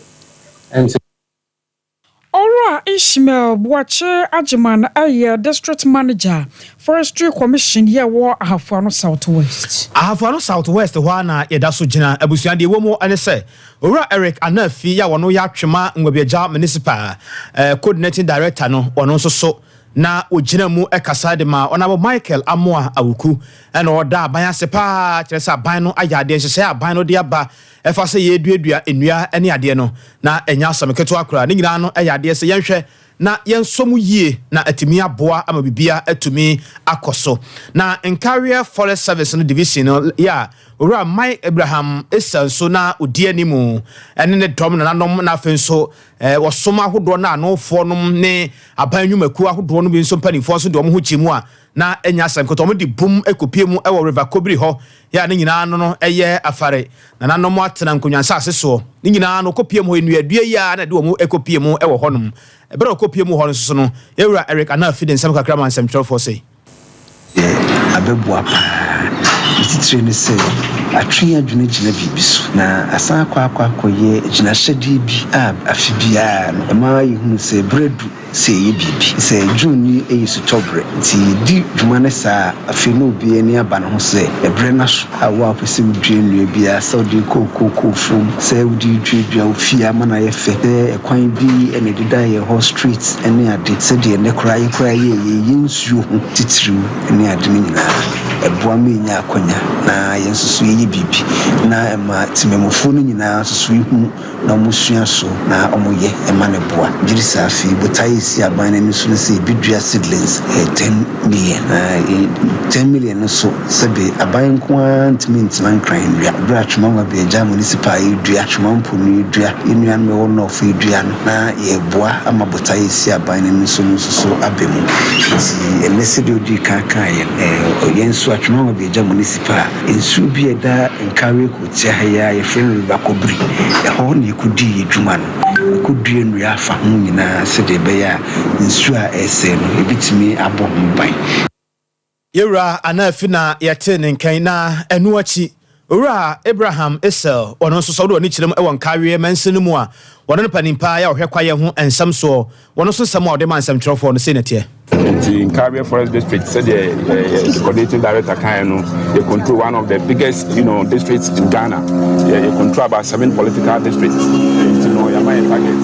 Ɛm sɛ Owura Ishmael Boakye Agyeman ɛyɛ district manager, Forestry Commission yɛ wɔ Ahafoano South West. Ahafoano South West hɔ a na yɛda so gyina. Abusua, deɛ ɛwɔ mu ne sɛ Owura Eric Anafi yɛ a wɔno yɛ Atwima Nwabiagya Municipal coordinating director no, ɔno nso so na ogyina mu kasa de ma Honourable Michael Amoa Awuku, ɛna ɔda aban ase paa, kyerɛ sɛ aban no ayɛ adeɛ. Nhyehyɛe aban no de aba ɛfa sɛ yɛduadua nnua ne adeɛ no, na ɛnyɛ asɛm ketewa koraa. Ne nyinaa no ɛyɛ adeɛ sɛ yɛnhwɛ. na yɛnsɔ mu yie na atumi aboa ama biribiara atumi akɔ so. Na Nkareɛ Forest Service no division no yɛ a Owura Mike Abraham Essel nso na ɔdi anim ne ne dɔm nananom na afei nso wɔsom ahodoɔ no anofoɔ nom ne aban nnwumakuo ahodoɔ no bi nso mpanimfoɔ nso de wɔn ho gye mu a na ɛnyɛ asɛm ketewa. Wɔde bum kɔpue mu wɔ River Kobiri hɔ yɛ a ne nyinaa no no yɛ afare. Nananom atena nkonnwa nsase soɔ. Ne nyinaa no wɔkɔpue mu hɔ, nnuadua yi ara na ɛde wɔn kɔpue mu wɔ hɔnom. Ɛberɛ a wɔkɔpue mu hɔ no nso so no, yɛn wura Eric Anaafi de nsɛm kakra maa nsɛmtwerɛfoɔ sei. Yɛ abɛboa paa. Ne titire ne sɛ, atwe yɛn adwene agyina biribi so, na asan akɔ akɔ akɔyɛ agyinahyɛdeɛ bi a afe biara no, ɛma yɛhunu sɛ berɛ adu sɛ yɛyɛ biribi. Sɛ June yi yɛ sutɔberɛ, nti yɛdi dwuma no saa a, afei na obiara ani aba ne ho sɛ ɛberɛ no aso a wo a wopɛ sɛ wodua nnua biara, sɛ wode rekɔ wo kookoo afuom, sɛ wode reduadua wo fie ama no ayɛ fɛ, sɛ ɛkwan bi na ɛdeda yɛn hɔ, street ne ade, sɛdeɛ nnɛ koraa yɛ koraa yɛyɛ yɛn nsuo ho titiriw ne ade no nyinaa, ɛboa ma yɛnya akwanya na yɛn nso so yɛyɛ biribi na ɛma temanmufoɔ no nyinaa nso so hu na wɔsua so na wɔyɛ ma no boa. Megye di sɛ afei botaeɛ a ɛsi aban no ani so ne sɛ yɛbɛdua seedlings 10 million. Na 10 million no so, sɛbe aban nko ara ntumi ntena Nkran nnua. Berɛ a Twema Wabiagya Municipal redua, Twema Mponua redua, yɛn nuanom a ɛwɔ North redua no, na yɛreboa ama botaeɛ a ɛsi aban no ani so no nso so aba mu. Nti ɛnnɛ sɛdeɛ wodii kan kaeɛ no, yɛn nso Atwema Wabiagya Municipal, nsuo bi a ɛda Nkawie Tia ha yi ara, yɛfrɛ no River Kobiri. Ɛhɔ na yɛkɔdii yɛn dwuma no. Yɛkɔduaa nnua afa ho nyinaa sɛdeɛ ɛbɛyɛ a nsuo a ɛresɛe no, yɛbɛtumi abɔ ho ban. Yɛwura Anaafi na yɛtee ne nka yi, na ɛno akyi, Owura Abraham Essel, ɔno nso sɛ wode w'ani kyerɛ mu wɔ Nkaweɛ mansin no mu a, wɔne no panin paa yɛ a ɔhwɛ kwaeɛ ho nsɛm soɔ, Wɔn nso nsɛm a wɔde ma nsɛmtwerɛfoɔ no, sei na ɛteɛ. Nti Nkawie Forest District sɛdeɛ yɛ coordinating director kaeɛ no, yɛ control one of the biggest you know, districts in Ghana. Yɛ, yɛ control about seven political districts. Nti no yɛama yɛ target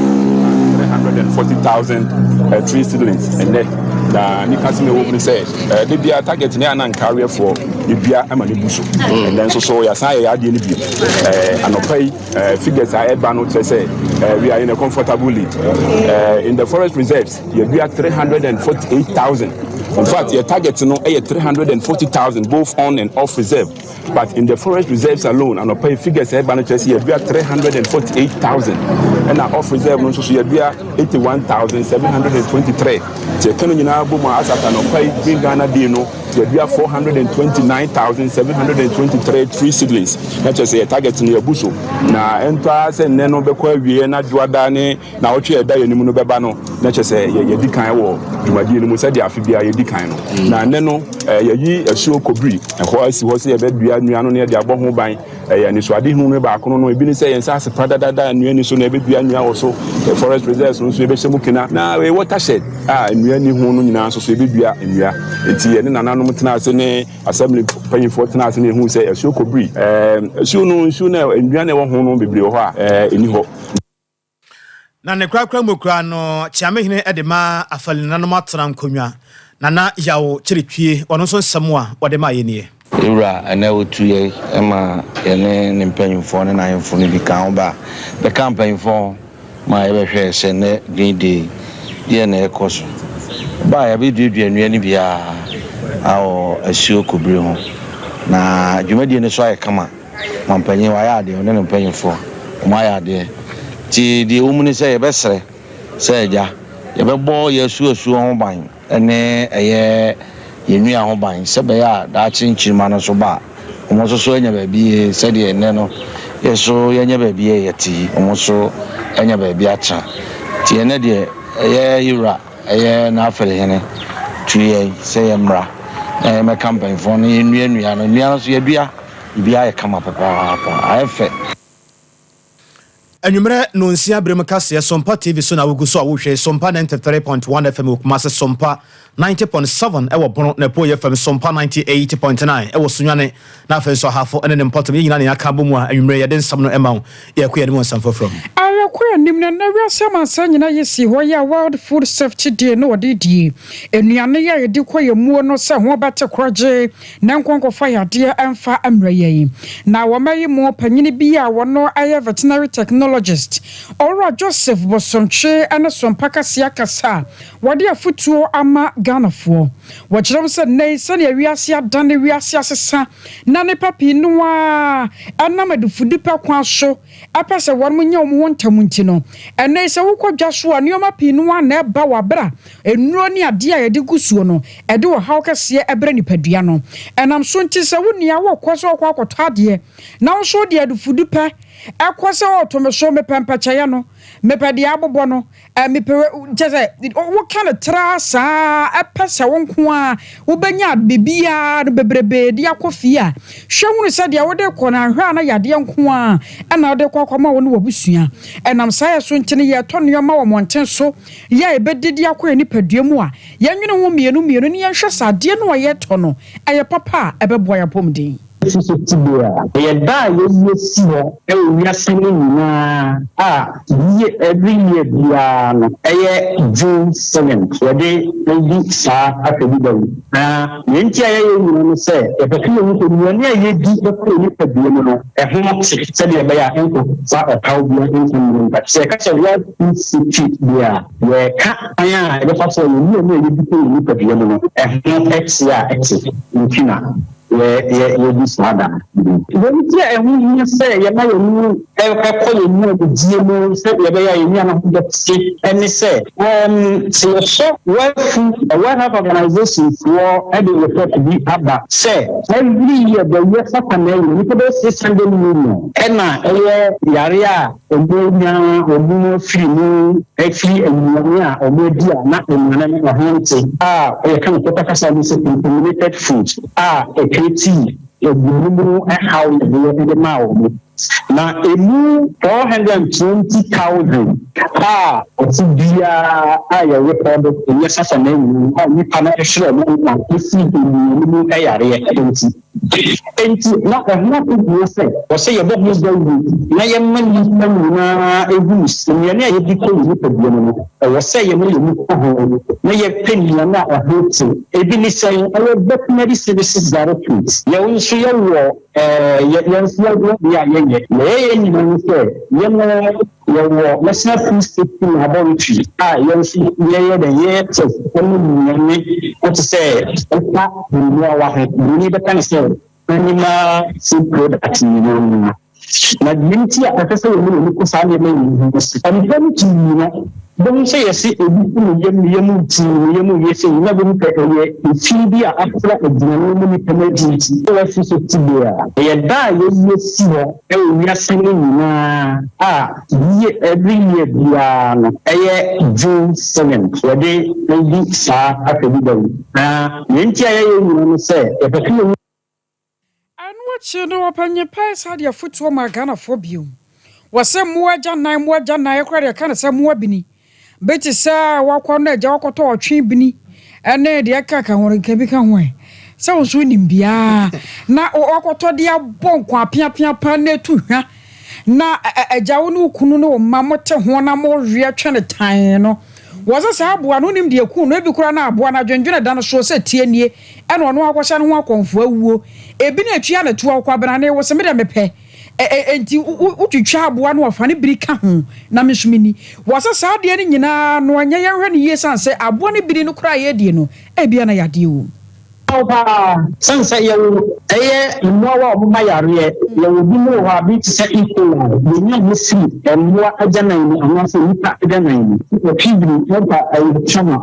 340,000 uh, tree seedlings ɛnɛ. Na ne kasi na ɛwɔ mu ne sɛ uh, de bia target ne ana Nkawiefoɔ yɛdua ma ne bu so. Ɛnɛ nso so yɛasan yɛ yɛ adeɛ no bio. Uh, anɔpa yi Uh, figures a ɛba no kyerɛ sɛ uh, we are in a comfortable lead. Uh, in the forest reserves, yɛdua 348,000. In fact, your target no ɛyɛ 340,000 both on and off reserve. But in the forest reserves alone, anɔpa yi figures a ɛba no kyerɛ sɛ yɛdua 348,000. Ɛna off reserve no nso so yɛdua 81,723. Nti ɛka no nyinaa bɔ mu a asata anɔpa yi Green Ghana Day no Yɛadua 429,723 tree seedlings, na kyerɛ sɛ yɛ target no yɛabu so. Na ɛntɔ ara sɛ nnɛ no bɛkɔ awieɛ na Dwoada ne naawɔtwe a ɛda yɛn anim no bɛba no, na kyerɛ sɛ yɛadi kan wɔ dwumadie no mu sɛdeɛ afe biara yɛdi kan no. Na nnɛ no yɛayi asuo Kobiri ɛhɔ asi hɔ sɛ yɛbɛdua nnua no na yɛde abɔ ho ban. Ɛyɛ anisoadehunu no baako no no, ebi ne sɛ yɛn nsaase pa dadaada a nnua nni so na yɛbɛdua nnua wɔ so, forest reserves no nso yɛbɛhyɛ mu kena, na wei watershed a nnua nni ho no nyinaa nso so yɛbɛdua nnua. Enti yɛne nananom tenaa ase ne assembly mpanyinfoɔ tenaa ase na yɛhuu sɛ asuo Kobiri, ɛɛ asuo no nsuo no a nnua na ɛwɔ ho no bebree wɔ hɔ a ɛɛ ɛnni hɔ. Na ne korakora mu koraa no, Kyeamehene de ma Afali nananom atena nkonnwa. Nana Yaw Kyeretwie, ɔno nso nsɛm a ɔde maeɛ nie. Yɛn Wura ɛnnɛ ɔtu yɛn ma yɛne ne mpanyimfoɔ ne n'ahemfo no bi ka ho ba bɛka mpanyimfoɔ ho ma yɛbɛhwɛɛ sɛ nnɛ Green Day deɛn na ɛrekɔ so. Ɛbaa a yɛabɛduadua nnua no bi ara wɔ asuo Kobiri ho na dwumadie no so ayɛ kama. Mampanyin wayɛ adeɛ, ɔne ne mpanyinfoɔ wɔn ayɛ adeɛ. Nti deɛ ɛwɔ mu ne sɛ yɛbɛsrɛ sɛ agya yɛbɛbɔ yɛn asuo asuo ho ban ne ɛyɛ yɛn nnua ho ban sɛ ɛbɛyɛ a daakye nkyirimma no nso ba a wɔn nso so anya baabi sɛdeɛ nnɛ no yɛ nso yɛanya baabi a yɛte yi wɔn nso anya baabi atena. Nti ɛnnɛ deɛ ɛyɛ yɛwura Ɛyɛ n'aferehene tu yɛn sɛ yɛmmra na yɛmmɛka mpanyimfoɔ no, yɛnnua nnua no. Nnua no nso, yɛadua, biribiara ayɛ kama papaapa, ayɛ fɛ. Anwummerɛ nnɔnsia berɛ mu kaseɛ, Sompa TV so na wogu so a wohwɛ yi, Sompa 93.1 FM wɔ Kumasi, Sompa. 90.7 ɛwɔ Bono na Apueeɛ fam Sompa 98.9 ɛwɔ Sunyani na afei nso Ahafo ne ne mpɔtam. Yɛn nyinaa na yɛaka abɔ mu a anwummerɛ yɛde nsɛm no ɛma wo. Yɛkɔ yɛn anim wɔ nsɛm foforɔ mu. A Yɛkɔ yɛn anim no, nnɛ wiase amansan nyinaa yi si hɔ yi a World Food Safety Day no wɔde di nnuane yi a yɛde kɔ yɛn muo no sɛ ho bɛte korɔgye na nkɔnkɔfa yadeɛ mfa mmrɛ yɛn. Na wɔma yi mu panyini bi a wɔno yɛ Veterinary Technologist, Owura Joseph Bosomtwe ne Sompa Kaseɛ akasa a wɔde afotuo ama Ghanafoɔ. Wɔkyerɛ mu sɛ nnɛ yi sɛdeɛ wiase adane, wiase asesa na nnipa pii no ara nam adufudepɛ kwan so pɛ sɛ wɔn nya wɔn ho ntɛm nti no, ɛnnɛ yi sɛ wokɔ dwa so a, nneɛma pii no ara na ɛba wɔ abere a nnuro ne adeɛ a yɛde gu soɔ no, ɛde ɔhaw kɛseɛ brɛ nipadua no. Ɛnam so nti sɛ wo nua wokɔ sɛ wokɔ akɔtɔ adeɛ na wo nso wode adufudepɛ kɔ sɛ ɔɔto me so, mepɛ mpɛkyɛeɛ no, mepɛ deɛ abobɔ no, Mepɛ wei, kyerɛ sɛ, woka no tra saa ara, pɛ sɛ wo nko ara wobɛnya biribiara no bebrebe de akɔ fie a, hwɛ hunu sɛ deɛ wode rekɔ no, anhwɛ a na yadeɛ nko ara na wode rekɔ akɔma wo ne w'abusua. Ɛnam saa yɛ so nti no, yɛretɔ nneɛma wɔ mmɔnten so yɛ a yɛbɛdi de akɔ yɛn nipadua mu a, yɛnnwene ho mmienu mmienu na yɛnhwɛ sɛ adeɛ no a yɛretɔ no, ɛyɛ papa a ɛbɛboa yɛn apɔmuden. Efi so tibea a, ɛyɛ da a yɛyi asi hɔ wɔ wiase no nyinaa a year every year biara no ɛyɛ June seventh yɛde di saa afɛdi da yi. Na nea nti a yɛyɛ nyinaa ne sɛ yɛpɛ sɛ yɛhu sɛ nnuane a yɛdi kɔ yɛn nipadua mu no ɛho te sɛdeɛ ɛbɛyɛ a ɛnkɔfa ɔhaw biara mfa mmrɛ nnipa. Sɛ yɛka sɛ World Food Safety Day a, yɛreka kwan a yɛbɛfa so a yɛn nnuane a yɛdi kɔ yɛn nipadua mu no ɛho te a ɛte nti na yɛdi saa da no. Deɛ nti a ɛho hia sɛ yɛma yɛn ani kɔ yɛn nnuanedie mu sɛdeɛ ɛbɛyɛ a yɛn nnuane ho bɛte ne sɛ, sɛ yɛhwɛ World Food, World Health Organization foɔ de report bi aba sɛ every year the year satanaa nyina nnipa bɛyɛ 600 million ɛna ɛyɛ yareɛ a Wɔanya wɔn afiri mu afiri nnuane a wɔadi a na nnuane no ɛho nte a yɛka no pɔtɔ kasa mu sɛ contaminated food a ɛcreatii aduane mu haw yadeɛ de maa wɔn. Na ɛmu 420,000 a ɔte biara a yɛrekɔdo ɛnyɛ sasa na nyinaa a nnipa no hwere wɔn nkwa ɛfiri nnuane mu yareɛ nti. Enti, na ɛho hia sɛ wɔsɛ yɛbɔ ho dawuru na yɛma nnipa nyinaa hu sɛ nnuane a yedi kɔ yɛn nipadua mu no, ɛwɔ sɛ yɛma yɛn ani kɔ ho na yɛpɛ nnuane a ɛho tew. Ebi ne sɛn? Ɛyɛ Veterinary Services Directorate. Yɛn nso yɛwɔ yɛn nso yɛwɔ nea yɛyɛ. Nea yɛyɛ nyinaa ne sɛ yɛn Yɛwɔ National Food Safety Laboratory a yɛn nso yɛyɛ dɛn yɛyɛ test ne nnuane te sɛ ɛfa mmoawa ho. Buroni bɛka no sɛ animal food product nyinaa. Na deɛ nti a ɛsɛ sɛ yɛma yɛn ani kɔ saa nneɛma yi ho ne sɛ, mpɛn pii no, wobɛhu sɛ yɛse obi se ne yam ne yam retu, ne yam reyɛ sei, na wobɛhu sɛ ɛyɛ efi bi a afra aduane mu nipa no adi nti. Wɔ Food Safety Day a, ɛyɛ da a yɛyi asi hɔ wɔ wiase no nyinaa a year every year biara no ɛyɛ June seventh wɔde di saa afɛdi da yi. Na nea nti a yɛyɛ nyinaa ne sɛ yɛpɛ sɛ yɛhu. Ɛno akyi no ɔpanyin Pɛɛ san de afotuo maa Ghanafoɔ bio. Wɔse mmoa agyanan mmoa agyanan koraa deɛ yɛka no sɛ mmoa bini. Bi te sɛ wakɔ na agya wakɔtɔ ɔtwe bini ne deɛ ɛkeka ho no nka bi ka ho ɛ. Sɛ wo nso wonim biara na wakɔtɔ de abɔ nkwa apeapea paa na etu hwa na agya wo ne wo kunu ne wo mma mote ho na moweɛ twe no tann no. Wɔsɛ saa aboa no wonim deɛ ɛkuu no ebi koraa na aboa no adwendwene da no soɔ sɛ tie nie ɛna ɔno akɔhyɛ ne ho akɔmfo awuo. Ebi na etua ne toɔ ɔkwabenane wo se me deɛ mepɛ. Enti wotwitwa aboa no ɔfa ne biri ka ho na me nso menni. Wɔsɛ saa adeɛ no nyinaa no ɛnyɛ yɛnhwɛ no yie sane sɛ aboa no biri no koraa a yɛredie no ebia na yadeɛ wɔ mu. Haw paa sane sɛ yɛwɔ ɛyɛ mmoawa a wɔma yareɛ, yɛwɔ bi mu wɔ hɔ a bi te sɛ E. coli, yɛnya bi firi mmoa agyanan mu anaasɛ nnipa agyanan mu. Ɛtwi biri ɛba ɛyɛ trauma.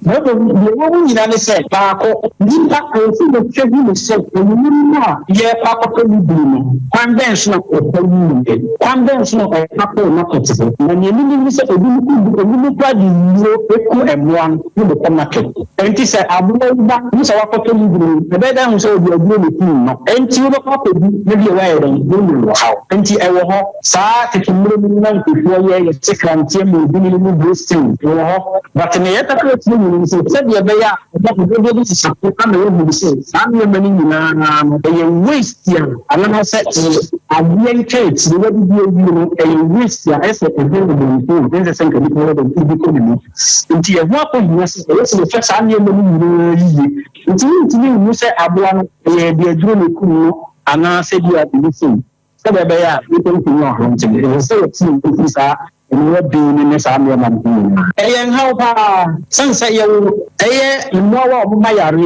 Na mmom deɛ ɛwɔ mu nyinaa ne sɛ, baako, nnipa ɛwɔ sɛ yɛhwɛ hunu sɛ anyinam no a yɛrekɔ akɔtɔ no bi no, kwan bɛn so na wɔfa wuiɛ? Kwan bɛn so na wɔfa kɔɔ market hɔ? Na nea menim ne sɛ ebinom kɔ, ebinom koraa de nnuro ku mmoa no de kɔ market. Enti sɛ aboa yi ba na. Gye sɛ woakɔtɔ ne duro no, ɛbɛyɛ dɛn ahu sɛ ɔde aduro na ɛkum no? Enti wobɛkɔ akɔdi na bio woayɛ dɛn? Woanya ɔhaw. Enti ɛwɔ hɔ. Saa tete mmerɛ mu no na nkurɔfoɔ yɛ yɛse kranteɛ ma odini no mu blessing wɔ hɔ. But nea yɛpɛ sɛ yɛkyerɛ nyina ne sɛ, sɛdeɛ ɛbɛyɛ a ɛbɛ ɛbɛbɛ bi sesa so ama yɛahunu sɛ saa nneɛma no nyinaa no ɛyɛ waste a anaasɛ ɛyɛ adeɛ nkaekyire wadidi awie no ɛyɛ waste a ɛsɛ ɛbɛn abɔnten a ɛnsɛ sɛ nka nipa yɛ dɛn ɛdi kɔ ne mu. Enti ɛho akɔhia sɛ ɛyɛ sɛ yɛhwɛ saa nneɛma no nyinaa yiye. Enti wuntumi nhu sɛ aboa no, ɛyɛ aduaduro na ekum no anaasɛ ebia biribi sei. Sɛnea ɛbɛyɛ a nnipa ntumi ɔhaw nti no, ɛsɛ sɛ yɛte yɛn ho fi saa nneɛma bin no ne saa nneɛma no ho nyinaa. Ɛyɛ nhaw paa, esiane sɛ yɛwɔ ɛyɛ mmoawa a wɔma yare.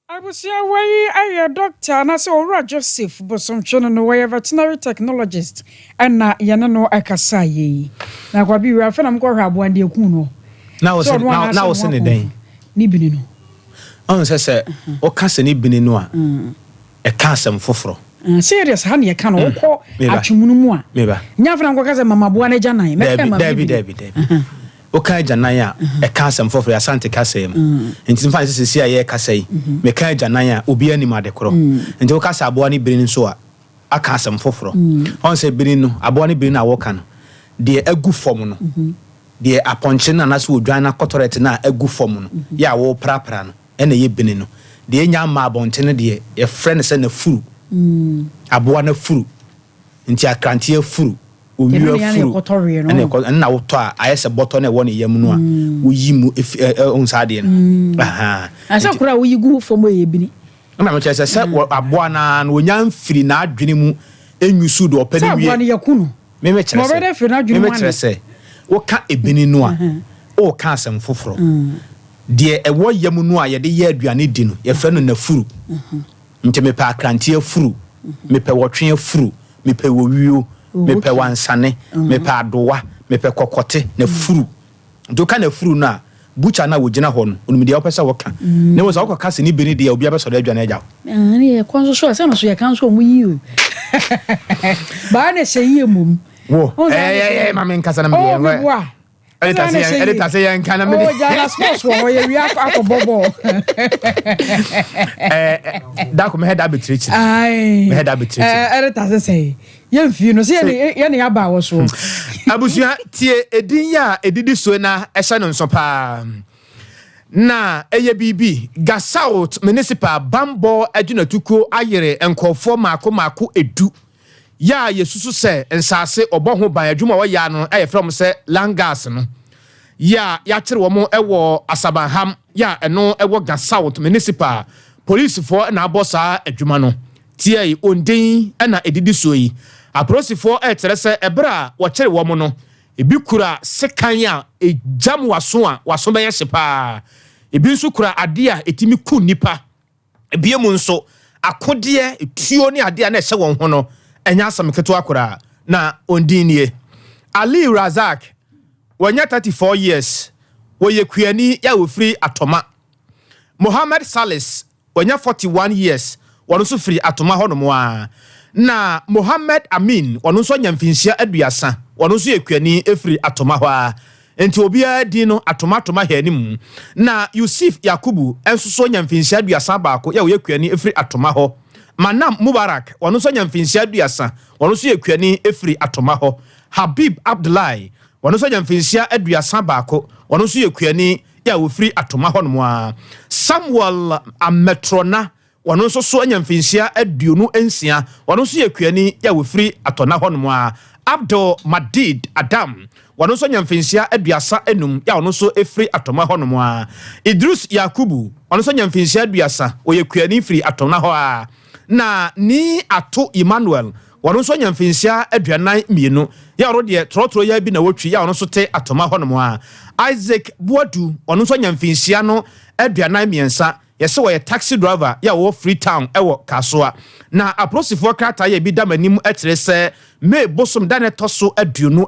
Abusua wei yɛ Dɔkta anaasɛ Owura Joseph Bosomtwe no no, ɔyɛ Veterinary Technologist ɛna yɛne no ɛkasaeɛ yi. Na Kwabi wei afei na mokɔhwɛ aboa no deɛ ɛkuu no. Na wo Sɛ se ɔno na anaasɛ na wo ne se ho ne dɛn? akɔmfo ne bini no. Ɔhu sɛ sɛ woka sɛ ne bini no a, ɛka asɛm foforɔ. Sɛ yɛdeɛ saa na yɛka no, wokɔ Meba. atwemu no mu a, Meba. nyɛ afei na mokɔka sɛ mama aboa no agya nan, mɛka Daabi ma me daabi bini. daabi daabi. Woka agyanan a, ɛka asɛm foforɔ, yɛ Asante kasa mu. Nti mfa no sɛ seesei a yɛrekasa yi, meka agyanan a, obiara nim ade korɔ. Nti woka sɛ aboa no bini nso a, aka asɛm foforɔ. Ɔhu sɛ bini no, aboa no bini no a woka no, deɛ agu fam no, deɛ apɔnkye no anaasɛ odwan no akɔtɔrɛte no a agu fam no, yɛ a woreprapra no, ɛna ɛyɛ bini no. Deɛ ɛnya mmaa abɔnten no deɛ, yɛfrɛ no sɛ n'afuru. Aboa no afuru. Nti akrante afuru, owia afuru, ɛna ɛkɔ ɛna na wotɔ a ayɛ sɛ bɔtɔ na ɛwɔ ne yam no a woyi mu efi ɛ ɛ ohun saa adeɛ no. Ahaa. Asɛ koro a woyi gu fam yɛ bini. Ɛna mekyerɛ sɛ sɛ wɔ aboa no ara no onya mfiri n'adwene mu enyusu deɛ ɔpɛ Sɛ no wie. aboa no yɛku no. Me mekyerɛ Na ɔbɛyɛ dɛ sɛ afiri n'adwene me mu mekyerɛ ane. sɛ woka ebini no a woka asɛm foforɔ. Deɛ ɛwɔ yam no a yɛde yɛ aduane di no yɛfrɛ no n'afuru. Nti mepɛ akrante afuru, mepɛ wɔtwe afuru, mepɛ wɔwio, mepɛ wansane, mepɛ adowa, mepɛ kɔkɔte, n'afuru. Nti woka n'afuru no a, butcher no a ɔgyina hɔ no, ɔnim deɛ wopɛ sɛ woka. Na mmom sɛ wokɔka sɛ ne bini deɛ a, obiara bɛsɔre adwane agya wo. Ɛne yɛkɔ nso so a, sɛ no so yɛka nso ɔmo yi o. Baa na ɛhyɛ yie mmom. Wo, ɛyɛ ma me nkasa na me deɛ. Oh, meboa. Edita se yɛn edita se yɛn nka na mi de. Oh, Ghana sports wɔ hɔ yɛ wia akɔ bɔ bɔɔl. Ɛɛ dako mehɛ da abɛkyirikyiri. Ayi. Mehɛ da abɛkyirikyiri. Ɛɛ edita se sɛ yɛn fi no sɛ yɛn yɛn yɛ aba wɔ soɔ. Abusua tie edin yi a edidi so na ɛhyɛ no nso paa. Na ɛyɛ biribi Gasaut Municipal Bambɔ Agyinatukuo ayere nkurɔfoɔ mmaako mmaako edu. Yɛ a yɛsusu sɛ nsase ɔbɔ ho ban adwuma a wɔyɛ ano a yɛfrɛ wɔn sɛ Langas no, yɛ a yɛakyere wɔn wɔ Asabanham, yɛ a ɛno wɔ Ga South Municipal, polisifoɔ na abɔ saa adwuma no. Tiae ondin na ɛdidi soɔ yi. Apolisifoɔ rekyerɛ sɛ ɛberɛ a wɔkyere wɔn no, ebi kura sekan a ɛgyam w'aso a w'aso bɛyɛ hye paa, ebi nso kura adeɛ a ɛtumi ku nnipa. Bio nso, akodeɛ, tuo ne adeɛ a na ɛhyɛ wɔn ho no, ɛnyɛ asɛm ketewa koraa. Na wɔn din nie, Ali Razak, wanya 34 years, wɔyɛ kuani a wɔfiri Atoma. Mohammed Salis, wanya 41 years, wɔn nso firi Atoma hɔnom ara. Na Mohammed Amin, ɔno nso anya mfinhyia 30, ɔno nso yɛ kuani firi Atoma hɔ ara. Enti obiara din no atomatoma hɛn mu. Na Yusif Yakubu nso so anya mfinhyia 31 yɛ ɔyɛ kuani firi Atoma hɔ. Manam Mubarak, ɔno nso anya mfinhyia 30, ɔno nso yɛ kuani firi Atoma hɔ. Habib Abdulai, ɔno nso anya mfinhyia 31, ɔno nso yɛ kuani yɛ a ɔfiri Atoma hɔnom ara. Samuel Ametrona, Ɔno nso so anya mfinhyia 26. Ɔno nso yɛ kuani a ɔfiri Atɔna hɔnom ara. Abdul Madid Adam, ɔno nso anya mfinhyia 35 a ɔno nso firi Atɔma hɔnom ara. Idrus Yakubu, ɔno nso anya mfinhyia 30, ɔyɛ kuani firi Atɔna hɔ ara. Na Nii Ato Emmanuel, ɔno nso anya mfinhyia 42, yɛ ɔno deɛ trɔtrɔ yi ara bi na ɔtwi, yɛ a ɔno nso te Atɔma hɔnom ara. Isaac Boadu, ɔno nso anya mfinhyia no 43, Yɛse ɔyɛ taxi driver yɛ a ɔwɔ Freetown wɔ Kasoa. Na apolisifoɔ krataa yɛ bi da m'anim kyerɛ sɛ May bosom da na ɛtɔ so 23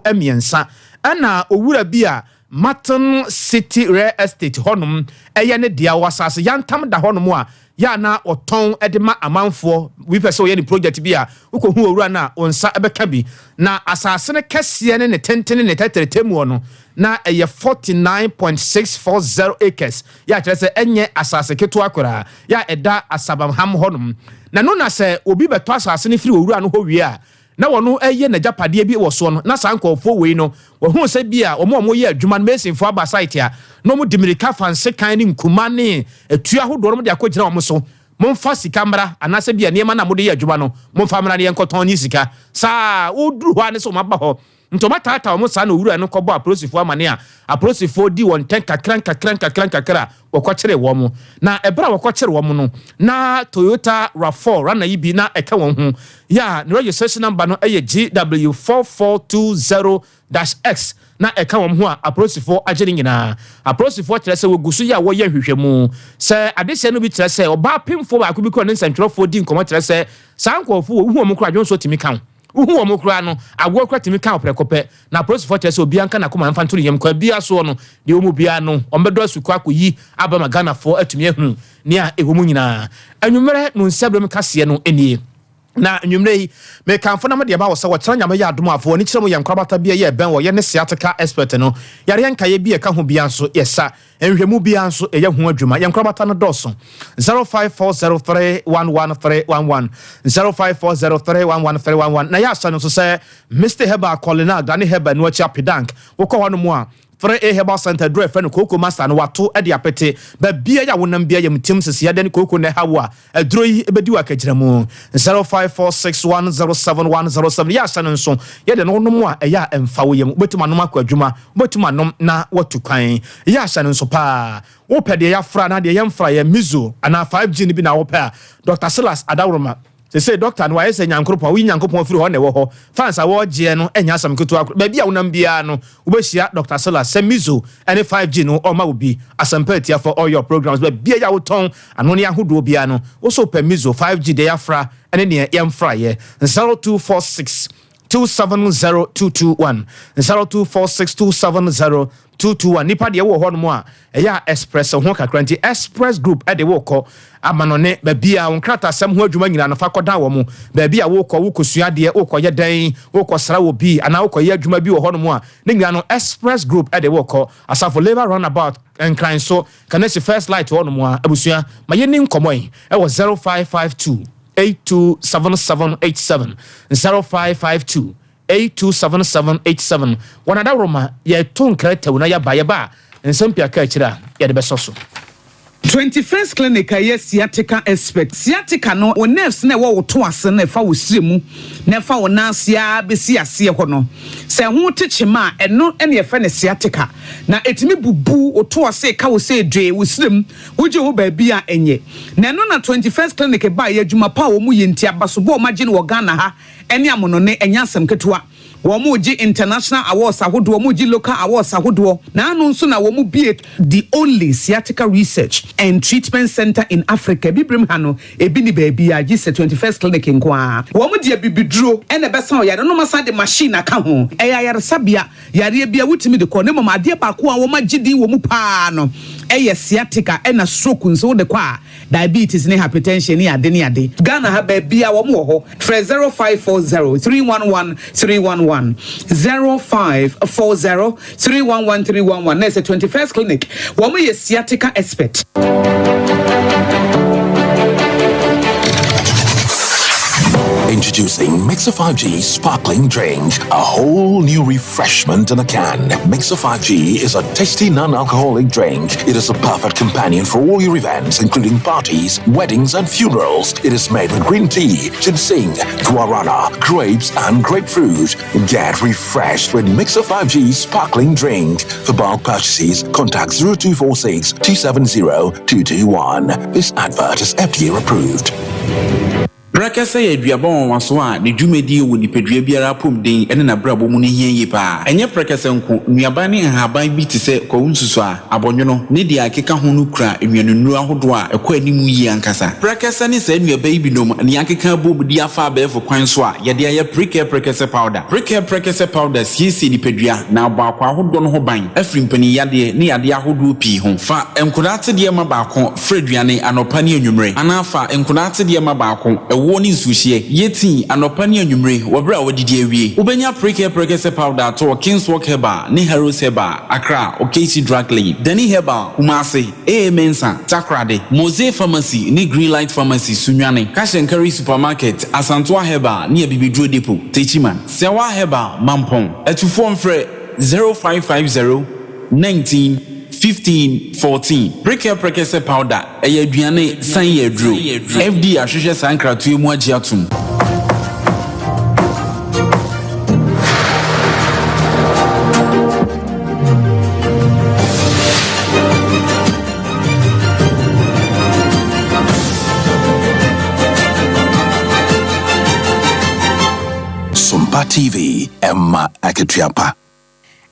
ɛna owura bi a Martin City Real Estate hɔnom yɛ ne dea, ɔwɔ asase yantam da hɔnom a yɛ a na ɔtɔn de ma amanfoɔ, obi pɛ sɛ ɔyɛ ne project bi a wokɔhu owura no a wo nsa bɛka bi. Na asase no kɛseɛ ne ne tenten ne ne tɛtrɛtɛ muɔ no. na ɛyɛ 49.640 acres, yɛ a kyerɛ sɛ ɛnyɛ asase ketewa koraa, yɛ a ɛda Asabamham hɔnom. Na ɛno na sɛ obi bɛtɔ asase no firi owura no hɔ wie a, na wɔn reyɛ n'agyapadeɛ bi wɔ soɔ no, na saa nkurɔfoɔ wei no, wɔhunu sɛ bi a wɔn a wɔyɛ adwuma no, masonfoɔ aba site a, na wɔde mmirika fa nsekan ne nkuma ne atuo ahodoɔ no de akɔgyina wɔn so, Momfa sika mmra, anaasɛ bi a nneɛma no a mode yɛ adwuma no, momfa mmra na yɛnkɔtɔn nye sika. Saa a, woduru hɔ ara ne sɛ wɔaba hɔ. Nti wɔataataa wɔn saa na owura no kɔbɔɔ apolisifoɔ amane a apolisifoɔ dii wɔn ntɛn kakra nkakra nkakra nkakra a wɔkɔkyeree wɔn. Na ɛberɛ a wɔkɔkyere wɔn no, na Toyota RAV4 Runner yi bi na ɛka wɔn ho, yɛ a ne registration number no yɛ GW4420 dash X na ɛka wɔn ho a apolisifoɔ agye no nyinaa. Apolisifoɔ kyerɛ sɛ wɔgu so yɛ a wɔyɛ nhwehwɛmu. Sɛ adesua no bi kyerɛ sɛ ɔbaa pemfoɔ baako bi kura ne nsɛntwerɛfoɔ di nkɔmmɔ kyerɛ sɛ saa nkurɔfoɔ wɔ wohu wɔn koraa adwonsoɔ tumi ka wo. Wohu wɔn koraa no awoɔ koraa tumi ka wo prɛko pɛ. Na apolisifoɔ kyerɛ sɛ obiara nka n'akoma mfa nto ne yam kwan biara soɔ no deɛ ɛwɔ mu biara no wɔbɛdɔ asukɔ akɔyi aba ma Ghanafoɔ atumi ahunu nea ɛwɔ mu nyinaa. Anwummerɛ no nsɛberem kaseɛ no nie. Na anwummerɛ yi, mekamfo na mede ama wo sɛ wɔkyerɛ Nyame yɛ adom a, fa w'ani kyerɛ mu yɛ nkorabata bi a ɛyɛ ɛbɛn wɔ yɛ ne sciatica expert no. Yareɛ nkaeɛ bi a ɛka ho biara nso, yɛsa. Nhwɛmu biara nso, yɛyɛ ho adwuma. Yɛn nkorabata no dɔɔso. 0540311311, 0540311311. Na yɛ ahyɛ no nso sɛ Misty Herbal, Kɔlina, Gane Herbal, Nuakyi Apedank. Wokɔ hɔnom a, 3A Herbal Centre aduru a yɛfrɛ no Kooko Master no wɔato de apete. Baabiara a wonam biara yam tim sesei adɛn ne kooko na ɛha wo a, aduro yi bɛdi wo akagyinamu. 0546107107 Yɛ ahyɛ no nso, yɛ deɛ no wonom a ɛyɛ a ɛmfa wo yam. Wobɛtumi anom akɔ adwuma, wobɛtumi anom na woatu kwan. Yɛ ahyɛ no nso paa. Wopɛ deɛ yɛafra anaa deɛ yɛmfraeɛ, Mizo anaa 5G no bi na wopɛ a, Dɔkta Silas Adaworoma Sesei doctor no wayɛ sɛ Nyankoropɔn, woyi Nyankopɔn firi hɔ na ɛwɔ hɔ. Fans a wɔregyeɛ no nyɛ asɛm ketewa koraa. Baabi a wonam biara no, wobɛhyia Doctor Silas. Sɛ Mizo ne 5G no ɔma wo bi. Asɛmpa atiafoɔ all your programs, baabi a wotɔn anonneɛ ahodoɔ biara no, wo so wopɛ Mizo, 5G deɛ yɛafra ne neɛ yɛmfraeɛ. 0246 270 221, 0246 270 221 Nipa deɛ wowɔ hɔ nom a ɛyɛ a express ho kakra nti express group de wo kɔ amanɔne baabi a wo nkratasɛm ho adwuma nyinaa no fa kɔdan wɔn baabi a wokɔ wokɔsua adeɛ wokɔyɛ dɛn wokɔsra wɔ bi anaa wokɔyɛ adwuma bi wɔ hɔ nom a ne nyinaa no express group de wo kɔ asafo labour roundabout nkran so kanesi first light hɔ nom a abusua ma yɛni nkɔmmɔ yi ɛwɔ 0552 827787 0552 827787 Wɔn adaworoma, yɛto nkratawu na yɛaba, yɛba a, nsɛm pii aka akyire a yɛde bɛsɔ so. 21st Clinic a ɛyɛ sciatica expert. Sciatica no, wo nerves no a ɛwɔ wo to ase no a ɛfa wo srɛ mu na ɛfa wo nan ase ara bɛsi aseɛ hɔ no, sɛ ɛho te kyema a, ɛno na yɛfrɛ no sciatica. Na ɛtumi bubu wo to ase, ɛka wo sɛ dwee, wo srɛ mu, wogye ho baabi a ɛnyɛ. Na ɛno na 21st Clinic baeɛ, adwuma pa a wɔyɛ nti, abasobɔ a wɔagye no wɔ Ghana ha ne amonone ɛnyɛ asɛm ketewa. Wɔn regye international awards ahodoɔ, wɔn regye local awards ahodoɔ. Na ano nso na wɔn bue the only sciatica research and treatment centre in Africa. Abibirem ha no, ebi nni baabiara gye sɛ 21st Clinic nko ara. Wɔn de abibiduro na ɛbɛsa ɔyare no, na wɔasan de machine aka ho. Ɛyɛ ayaresabea, yareɛ biara wotumi de kɔ. Na mmom adeɛ baako a wɔn agye din wɔ mu pa ara no yɛ sciatica ɛna stroke nso wode kɔ a, Diabetes ne hypertension ne ade ne ade. Ghana ha baabia wɔn wɔ hɔ. Frɛ 0540 311 311, 0540 311 311 na ɛsɛ 21st clinic. Wɔn yɛ sciatica expert. Introducing Mixer 5G Sparkling Drink, a whole new refreshment in a can. Mixer 5G is a tasty non-alcoholic drink. It is a perfect companion for all your events, including parties, weddings, and funerals. It is made with green tea, ginseng, guarana, grapes, and grapefruit. Get refreshed with Mixer 5G Sparkling Drink. For bulk purchases, contact 0246 270 221. This advert is FDA approved. Prɛkɛsɛ yɛ aduaba nwanwaso a ne dwumadie wɔ nipadua biara apɔmuden ne n'abrabɔ mu no hia yie pa ara. Ɛnyɛ prɛkɛsɛ nko, nnuaban ne nhaban bi te sɛ kwawu nsusuaa, abɔnwono, ne deɛ ɛkeka ho no kura nnuanennuro ahodoɔ a ɛkɔ anim yie ankasa. Prɛkɛsɛ ne saa nnuaba yi binom na yɛakeka abom de afa abɛɛfo kwan so a yɛde ayɛ Prekɛ Prɛkɛsɛ Powder. Prekɛ Prɛkɛsɛ Powder siesie nipadua na abɔ akwaa ahodoɔ no ho ban afiri mpaninyadeɛ ne yadeɛ ahodoɔ pii ho. Fa nkwadaa atedeɛ ma baako. Fra aduane anɔpa ne anwummere, anaa fa nkwadaa atedeɛ ma baako, ɛwoɔ. Ɛwoɔ ne nsuohyeɛ. Yɛ tea anɔpa ne anwummere wɔ berɛ a woadidi awie. Wobɛnya Prekɛ Prɛkɛsɛ Powder atɔ wɔ Kingswalk Herbal ne Harrows Herbal, Accra, Okaishie Drug Lane, Dani Herbal, Kumasi, AA Mensah, Takoradi, Mose Pharmacy ne Greenlight Pharmacy, Sunyani, Cash and Carry Supermarket, Asantoa Herbal ne Abibiduro Depot, Techiman, Sɛwa Herbal, Mampong. Atufoɔ mfrɛ 0550 19 15 14. Prekɛ Prɛkɛsɛ Powder, ɛyɛ aduane san yɛ aduro. FDA ahwehwɛ saa nkratoɔ yi mu agye atom. Sompa TV, ɛma akatua pa.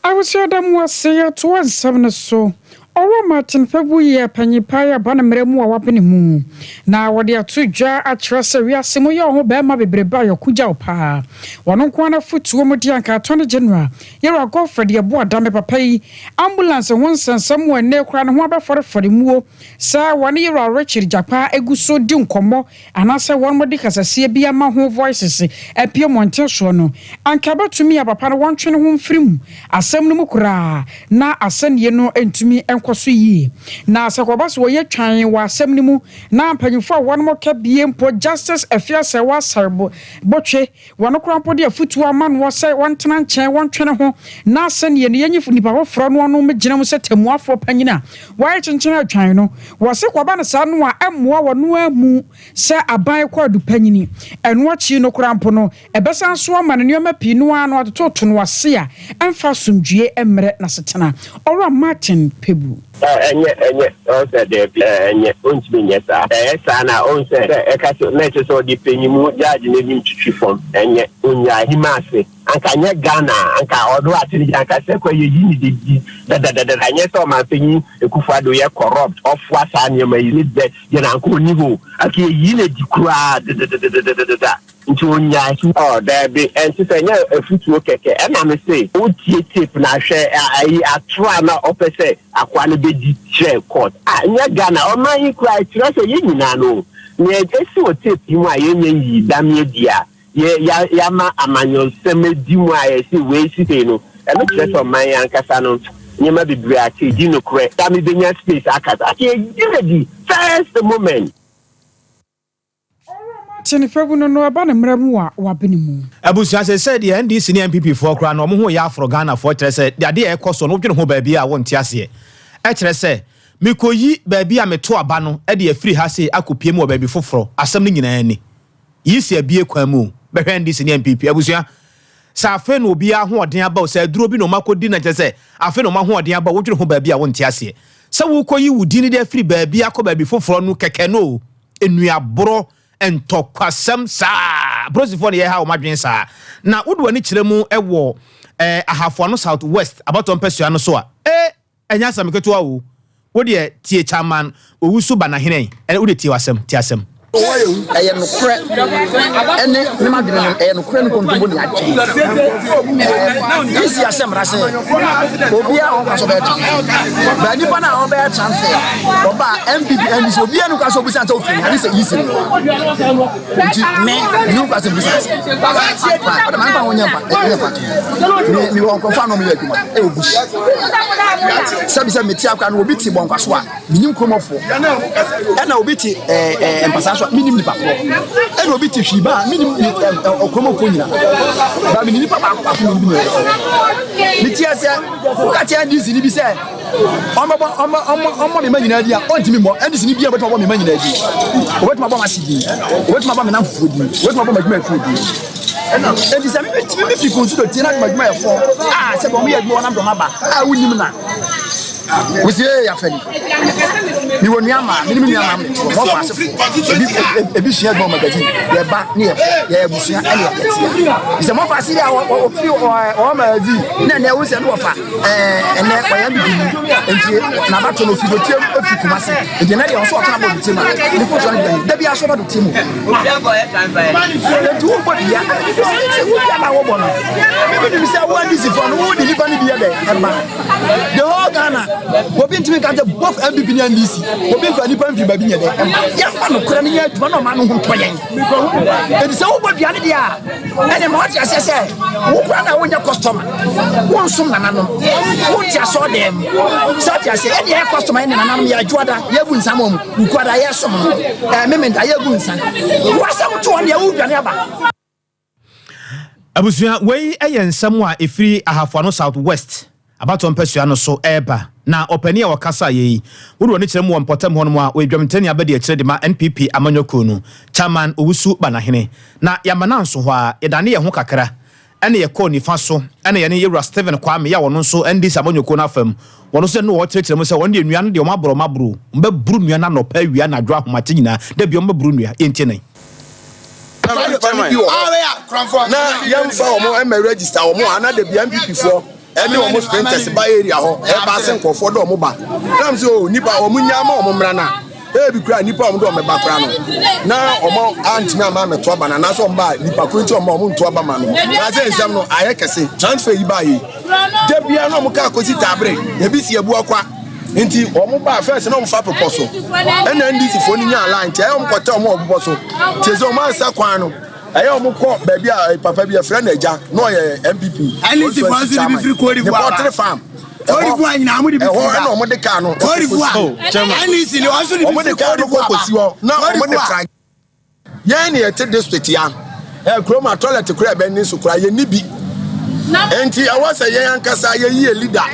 Abusua da mo ase yɛtoa nsɛm no so. Ɔwɔ Martin Kpebu yɛ panyin pa a yɛaba ne mmara mu a wabene mu. Na wɔde ato dwa akyerɛ sɛ wiase mu yɛ ɔho barima bebrebe a yɛko gyaw paa. Wɔno nko ara n'afotuo mu deɛ anka Attorney General Yɛwura Godfred Yeboah Dame papa yi ambulance ho nsɛnsɛm wɔ ɛnnɛ koraa ne ho abɛfɔrefɔre muo sɛ wɔne Yɛwura Richard Jakpa gu so di nkɔmmɔ anaasɛ wɔn de kasasie bi ama ho voices apue mmɔnten soɔ no, anka ɛbɛtumi a papa no wɔntwe ne ho mfiri mu asɛm no mu koraa na asɛnnie no ntumi nkɔ so yie. Na sɛ kɔba sɛ wɔyɛ twann wɔ asɛm no mu na mpanyinfoɔ a wɔn ka bie mpo Justice Afia Serwaa Sarbo Botwe wɔn koraa mpo de afutuo ama noɔ sɛ wɔntena nkyɛn wɔntwe ne ho na asɛnnie no yɛnyi nipa foforɔ no ɔno mmɛgyina mu sɛ tɛmmuafoɔ panyin a wɔayɛ kyenkyen atwan no. Wɔse kɔba no saa no a ɛmmoa wɔn ara mu sɛ aban kɔ adu panyini. Ɛno akyi no koraa mpo no, ɛbɛsan nso ama no nneɛma pii no ara no atototo no ase a ɛmfa asomdwoeɛ mmrɛ n'asetena. Ɔwura Martin Kpebu. Ɛnyɛ, ɛnyɛ, ɔn sɛ daabi, ɛnyɛ, ɔntumi nyɛ saa. Ɛyɛ saa na ɔn sɛ, sɛ ɛka sɛ, na ɛkyerɛ sɛ ɔde panyimu judge no anim twitwi fam. Ɛnyɛ, ɔnyaa anim ase. Anka nyɛ Ghana a, anka ɔno ate ne gya, anka sɛ kɔ yɛyi ne de di dadadada. Ɛnyɛ sɛ ɔmanpanyin Akufo Addo yɛ corrupt, ɔfoa saa nneɛma yi ne dɛ deɛ na anka ɔnni hɔ o. Anka yɛyi no adi koraa dadadadadada. Nti ɔnyae. Oh, daabi, ɛnte sɛ, ɛnyɛ afutuo kɛkɛ. Ɛna me se, wotie tape no a, hwɛ ayi, atoro a na ɔpɛ sɛ akoa no bɛdi kyerɛ court. Ah, nyɛ Ghana, ɔman yi koraa, ɛkyerɛ sɛ yɛn nyinaa no, nea ɛsi wɔ tape yi mu a yɛnyɛ nyii dame adi a, yɛ, yɛ, yɛama amanyɔsɛm adi mu a yɛse wei si sei no, ɛno kyerɛ sɛ ɔman yi ankasa no, nneɛma bebree ate, di nokorɛ. Dame bɛnya space akasa. Ate, ɛdi adi, first moment. Te ne fɛbu no no ɛba ne mmara mu a wabene mu. Abusua sesei deɛ NDC ne NPP foɔ koraa no wɔn ho yɛ aforo Ghana foɔ kyerɛ sɛ deɛ adeɛ a ɛkɔ soɔ no wodwene ho baabi a wonte aseɛ ɛkyerɛ sɛ mekɔyi baabi a meto aba no de afiri ha sei akɔpie mu wɔ baabi foforɔ asɛm no nyinaa ni yi si abie kwan mu o bɛhwɛ NDC ne NPP abusua sɛ afei na obiara ahoɔden aba o sɛ aduro bi na wɔn akɔdi na kyerɛ sɛ afei na wɔn ahoɔden aba o wodwene ho baabi a wonte aseɛ sɛ wokɔyi wo din de afiri baabi akɔ baabi foforɔ no kɛkɛ no o nnuaborɔ, ntɔkwasɛm saa. Apolisifoɔ na yɛha wɔn adwene saa. Na wode w'ani kyerɛ mu wɔ eh, Ahafoano South West abatoɔ mpasua no so a, eh, ɛnyɛ asɛm ketewa o. Wo deɛ tie Chairman Owusu Banahene, eh, wo deɛ tie asɛm, tie asɛm. Ɛyɛ nokorɛ ɛne ne madwene no ɛyɛ nokorɛ ne kontompo ne adwene. Isi ahyɛ mmara sɛ obiara a ɔnkwa so bɛyɛ transfer. Baa nipa no a ɔbɛyɛ transfer ɔba NPP NDC obiara no kwa sɛ obisa sɛ ofiri ade sɛ isi no. Nti me me kwa sɛ obisa sɛ. Ɔde ma nipa ho nyɛ mpa nyɛ mpa to. Me me wɔ nkurɔfoɔ a na wɔyɛ adwuma ɛwɔ bush. Sɛbi sɛ mete akora no obi te bɔ nkwa so a menim kuromɔfoɔ. Ɛna obi te ɛɛ ɛɛ mpasa so a menim nipa korɔ. Ɛna obi te hwii ba a menim ɛɛ kuromɔfoɔ nyinaa. Ba menim nipa baako baako menim bi na ɛwɔ. Mete sɛ woka kyerɛ NDC ni bi sɛ ɔmbɛbɔ ɔmbɔ ɔmbɔ ɔmbɔ me ma nyinaa din a ɔntumi mmɔ NDC ni bi a ɔbɛtumi abɔ me ma nyinaa din. Ɔbɛtumi abɔ m'ase din. Ɔbɛtumi abɔ me namfofoɔ din. Ɔbɛtumi abɔ m'adwumayɛfoɔ din. Enti sɛ me me fi kunsu do tie na adwumayɛfoɔ a sɛ wɔn yɛ adwuma wɔnam dɔm aba a wonim na Wosi ee afɛli. Mi wɔ nua maa, mi ni mi nua maa mi wɔ mɔ fa asefo. Ebi ebi sua adwuma wɔ magazine. Yɛ ba ne yɛ yɛ abusua ɛne yɛ tia. Sɛ mɔ fa ase a ɔfiri ɔwɔ magazine na ɛnɛ wosɛ ne wɔfa ɛɛ ɛnɛ ɔyɛ bibi nti n'abato no ofi dotie mu efi Kumasi. Nti ɛnɛ deɛ ɔso ɔtena bɔ dotie mu a ne foto no deɛ dabi aso ba dotie mu. Nti wo bɔ dua sɛ wo dua na wɔbɔ no. Mímí nim sɛ wo NDC fo no wo de nipa no bi yɛ dɛ ɛba. The whole Ghana. Obi ntumi nka sɛ both NPP ne NDC obi nfa nipa mfiri baabi nyɛ dɛ ɛma. Yɛmfa nokorɛ no nyɛ adwuma na ɔman no ho ntɔ yɛn. Enti sɛ wobɔ dua no deɛ a, ɛne ma wate aseɛ sɛ wo koraa na wonyɛ customer, wonsom nananom, wonte asɔɔdan mu. Sɛ wate aseɛ, ɛne yɛyɛ customer yɛne nananom yɛ adwoada, yɛgu nsa ma wɔn, wukuada yɛsom no, ɛɛ memenda yɛgu nsa. Wo asɛm to wɔn deɛ wodwane aba. Abusua, wei yɛ nsɛm a ɛfiri Ahafoano South West abatoɔ mpasua no so reba. Na ɔpanin a ɔkasaeɛ yi, wode w'ani kyerɛ mu wɔ mpɔtam hɔnom a, ɔyɛ dwamtenani abadiakyire de ma NPP amanyɔkuo no, Chairman Owusu Banahene. Na yɛama no anso hɔ ara, yɛdane yɛn ho kakra na yɛkɔɔ nifa so na yɛne Yɛwura Stephen Kwame a ɔno nso NDC amanyɔkuo no afa mu, ɔno nso yɛne no wɔ hɔ kyerɛkyerɛ mu sɛ wɔn deɛ nnua no deɛ wɔn aboro wɔn aboro, wɔbɛboro nnua no anɔpa, awia, anadwo, ahomakye nyinaa, da biara wɔbɛboro nnua. Yɛntie no. Private no bi wɔ hɔ na yɛmfa wɔn mma register wɔn a na dabi NPP foɔ ɛne wɔn sprinters ba area hɔ ɛba ase nkurɔfoɔ de wɔn ba nam sɛ o nipa wɔn nya ama wɔn mmra na ebi kura nipa wɔn de wɔn ba kura no na wɔn antumi ama amɛto aba na anaasɛ wɔn ba nipa koro nti wɔn ba wɔn nto aba ma no na sɛ nsɛm no ayɛ kɛse transfer yi ba yi dabia na wɔn kaa kɔsi taabere ebi si ebu akwa. Nti wɔn baa first na wɔn fa bepɔ so ɛna NDC foɔ no nyaa line nti ɛyɛ wɔn kɔtɛ wɔn wɔ bepɔ so nti ɛsɛ wɔn ansa kwan no ɛyɛ wɔn kɔ baabi a eh, papa bi ɛfrɛ no agya na ɔyɛ NPP NDC foɔ nso de bi firi Cote ne d'Ivoire pɔtere farm Cote d'Ivoire nyinaa wɔn de bi ɛhɔ firi ɛna wɔn de kaa no Cote d'Ivoire NDC ni wɔn nso de bi wɔn de firi kaa Cote no kɔ d'Ivoire kɔsi hɔ na Cote wɔn de d'Ivoire. tra Yɛn na yɛte district ya. Ɛ kurom a toilet koraa ɛbɛn ni so koraa yɛnni bi. Nti ɛwɔ sɛ yɛn ankasa yɛyi yɛ leader.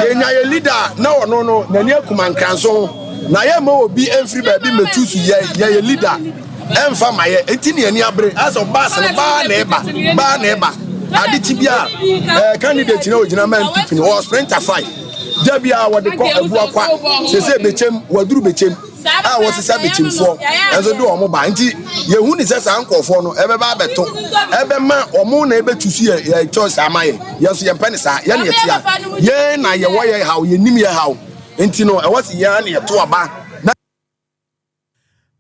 Yɛnya yɛ leader na ɔno no n'ani akum ankranso ho. Na yɛmma obi mfiri baabi mmɛtu so yɛ yɛ yɛ leader ɛmfa ma yɛ. Nti ne ani abere asɛ ɔbaase no baa na ɛba baa na ɛba. Ade kyi bi a ɛɛ candidate na ogyina ma NPP no ɔwɔ sprinter 5. Da bi a wɔde kɔ Abuakwa sese Bekyem waduru Bekyem. a wɔsesa bɛkyimfoɔ nso de wɔn ba nti yɛhu ne sɛ saa nkurɔfoɔ no ɛbɛba abɛto ɛbɛma wɔn na ɛbɛtu so yɛ yɛ choice ama yɛ yɛn nso yɛmpɛ ne saa yɛn na yɛte a yɛn na yɛwɔ yɛ haw yɛnim yɛ haw nti no ɛwɔ sɛ yɛn na yɛto aba na.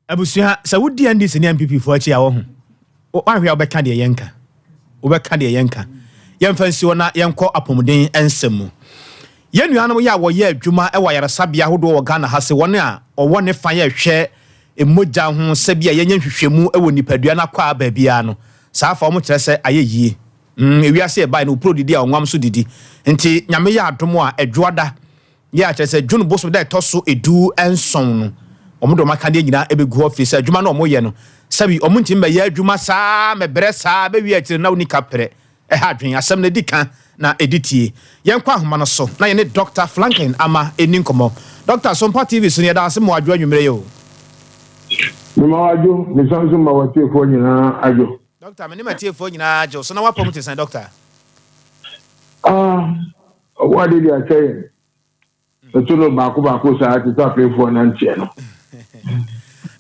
Abusua, sɛ wodi NDC ne NPP foɔ akyi a wohu. Woanhwɛ a wobɛka deɛ yɛnka. Wobɛka deɛ yɛnka. Yɛmfa nsi hɔ na yɛnkɔ apɔmuden nsɛm mu. Yɛn nuanom yi a wɔyɛ adwuma wɔ ayaresabea ahodoɔ wɔ Ghana ha se wɔn a wɔwɔ ne fa yɛ hwɛ mogya ho sɛ bi a yɛnyɛ nhwehwɛmu wɔ nipadua no akwaa baabiara no, saa fa wɔn kyerɛ sɛ ayɛ yie. Mm, ewiase ɛbae no wopuro didi a ɔnwam so didi. Nti Nyame yɛ adom a Ɛdwoada yɛ a kyerɛ sɛ June bosom da ɛtɔ so 17 no wɔn de wɔn akadeɛ nyinaa ɛbɛgu hɔ firi sɛ adwuma no a wɔyɛ no sɛbi wɔn ntumi bɛyɛ adwuma saa mɛbrɛ saa bɛwie akyire no na wonni kaprɛ. Ɛha adwene. Asɛm no edi ka na edi tie. Yɛnkɔ ahoma no so na yɛne Dɔkta Flanklin Amah nni nkɔmmɔ. Dɔkta, Sompa TV so no, yɛda ase ma wo adwo anwummere yi o. Mema wo adwo, mesan nso ma w'atiefoɔ nyinaa adwo. Dɔkta, me ne m'atiefoɔ nyinaa agye wo so. Na w'apɔm te sɛn, Dɔkta? Ah, Ɔbɔadeɛ de akyɛ yɛn. Ɛto no baako baako saa te sɛ apemfoɔ nanteɛ no.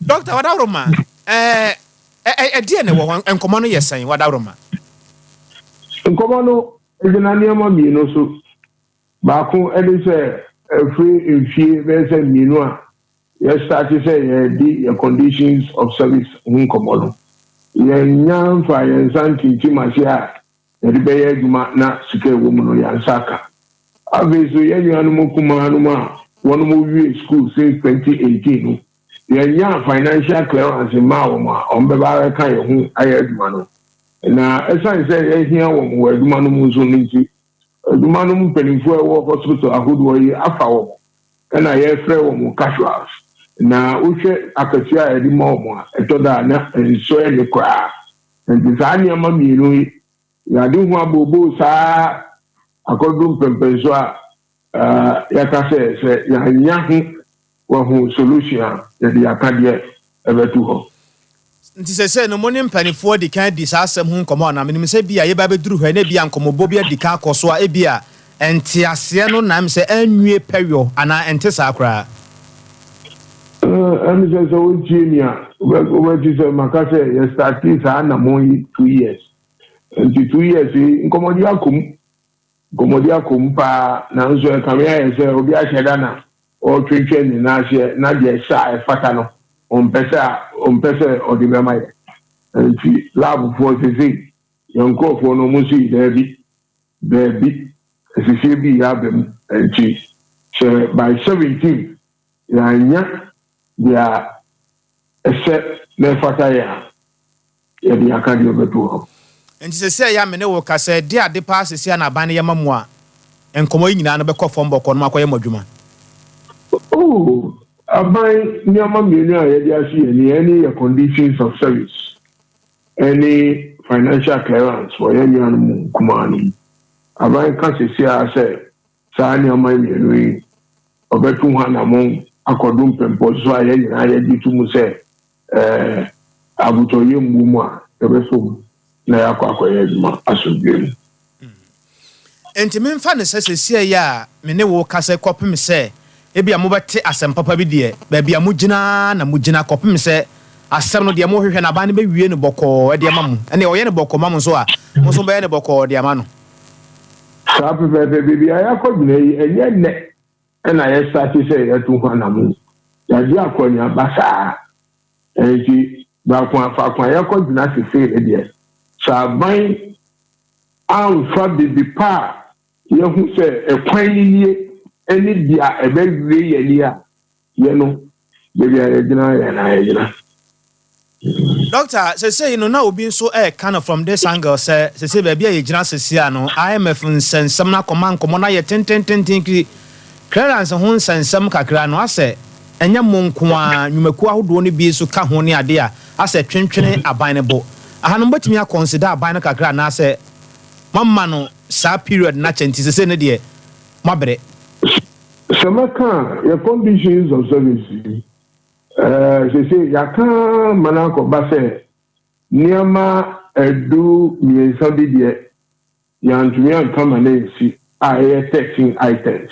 Dɔkta Wadaworoma, ɛɛ ɛdeɛ na ɛwɔ hɔ nkɔmɔ no yɛ sɛn Wadaworoma? Nkɔmɔ no gyina nneɛma mmienu so. Baako ne sɛ ɛfiri mfie bɛyɛ sɛ mmienu a yɛstate sɛ yɛde yɛ conditions of service ho nkɔmɔ no, yɛnnya mfa yɛn nsa ntintim ase a yɛde bɛyɛ adwuma na sika a ɛwɔ mu no yɛn nsa aka. Afei nso yɛn nuanom nkumaa nom a wɔnom wiee sukuu since 2018 no, yɛnnyaa financial clearance mmaa wɔn a wɔbɛba abɛka yɛn ho ayɛ adwuma no. Na ɛsiane sɛ yɛhia wɔn wɔ adwuma no mu nso no nti, adwuma no mu mpanimfoɔ a ɛwɔ hospital ahodoɔ yi afa wɔn ɛna yɛfrɛ wɔn casuals. Na wohwɛ akatua a yɛde ma wɔn a, ɛtɔ da a na ɛnsɔ ani koraa. Enti saa nneɛma mmienu yi, yɛade ho abooboo saa akɔduru mpɛnpɛnso a yɛaka sɛ sɛ yɛannya ho wahu solution a, yɛde yɛn akadeɛ bɛto hɔ. Nti sesei no mo ne mpaninfoɔ adi kan adi saa asɛm ho nkɔmmɔ anaa? Menim sɛ ebia yɛba abɛduru hɔ yi na ebia nkɔmmɔbɔ bi adi kan akɔ so a ebia nteaseɛ no nam sɛ anwie pɛyɔ anaa ɛnte saa koraa? Ɛne sɛ sɛ wotie me a wobɛte sɛ maka sɛ yɛ startee saa anammɔn yi 2 years. Nti 2 years yi nkɔmmɔdi akɔ mu, nkɔmmɔdi akɔ mu paa, nanso ɛkame ayɛ sɛ obi ahyɛ da na ɔretwentwɛn ne nan aseɛ na deɛ ɛsɛ a ɛfata no ɔmpɛ sɛ ɔmpɛ sɛ ɔde bɛma yɛ. Nti labfoɔ sesei yɛn nkurɔfoɔ no wɔn nso yi daabi, daabi, asisie bi reyɛ aba mu. Nti sɛ by 17 yɛannya deɛ ɛsɛ na ɛfata yɛn a, yɛde yɛn akadeɛ bɛto hɔ. Nti sesei a ɛyɛ a me ne wo kasa yi, ɛdeɛ ade paa sesei a na aban no yɛ ma mo a, nkɔmmɔ yi nyinaa no bɛkɔ fam bɔkɔɔ na moakɔyɛ mo adwuma? Oh, aban nneɛma mmienu a yɛde ahye yɛn ani, ɛne yɛ conditions of service ɛne financial clearance wɔ yɛn nuanom nkumaa no mu. Aban ka sesei ara sɛ saa nneɛma mmienu yi, ɔbɛto ho anammɔn akɔdo mpɛmpɔso so a yɛn nyinaa yɛgye to mu sɛ ɛɛ abotɔyam wɔ mu a, yɛbɛfa mu na yɛakɔ akɔyɛ adwuma asomdwoe mu. Enti memfa no sɛ seesei yi a me ne wo rekasa yi kɔpem sɛ ebia mobɛte asɛm papa bi deɛ, baabi a mogyina ara na mogyina kɔpem sɛ asɛm no, deɛ morehwehwɛ no, aban no bɛwie no bɔkɔɔ de ama mo. Ɛnneɛ ɔyɛ no bɔkɔɔ ma mo nso a, mo nso mobɛyɛ no bɔkɔɔ de ama no. Saa pɛpɛɛpɛ, baabi a yɛakɔgyina yi, ɛnyɛ nnɛ na yɛstate sɛ yɛto ho anammɔn. Yɛagye akɔneaba saa. Enti baako a faako a yɛakɔgyina sesei no deɛ, sɛ aban amfa biribi pa a yɛahu sɛ ɛkwan no nie ne deɛ ɛbɛwie yɛn ani a, Yɛ no, baabi a yɛgyina yɛ na yɛgyina. Doctor, sesei no na obi nso ɛreka no from this angle sɛ sesei baabi a yɛgyina sesei a no IMF nsɛnsɛm no akɔma nkɔmmɔ no ayɛ tentententen kiri clearance ho nsɛnsɛm kakra no asɛ ɛnyɛ mo nko ara nnwumakuo ahodoɔ no bi nso ka ho ne adeɛ a asɛ twentwene aban no bo. Aha no mobɛtumi a consider aban no kakra anaasɛ moama no saa period no akyɛ nti sesei no deɛ moabrɛ. Sɛ mɛka a, yɛ conditions of service yi, eh, seesei yɛaka ma no akɔba sɛ nneɛma ɛdu mmiɛnsa bi deɛ yɛantumi anka ma no ansi a ɛyɛ 13 items.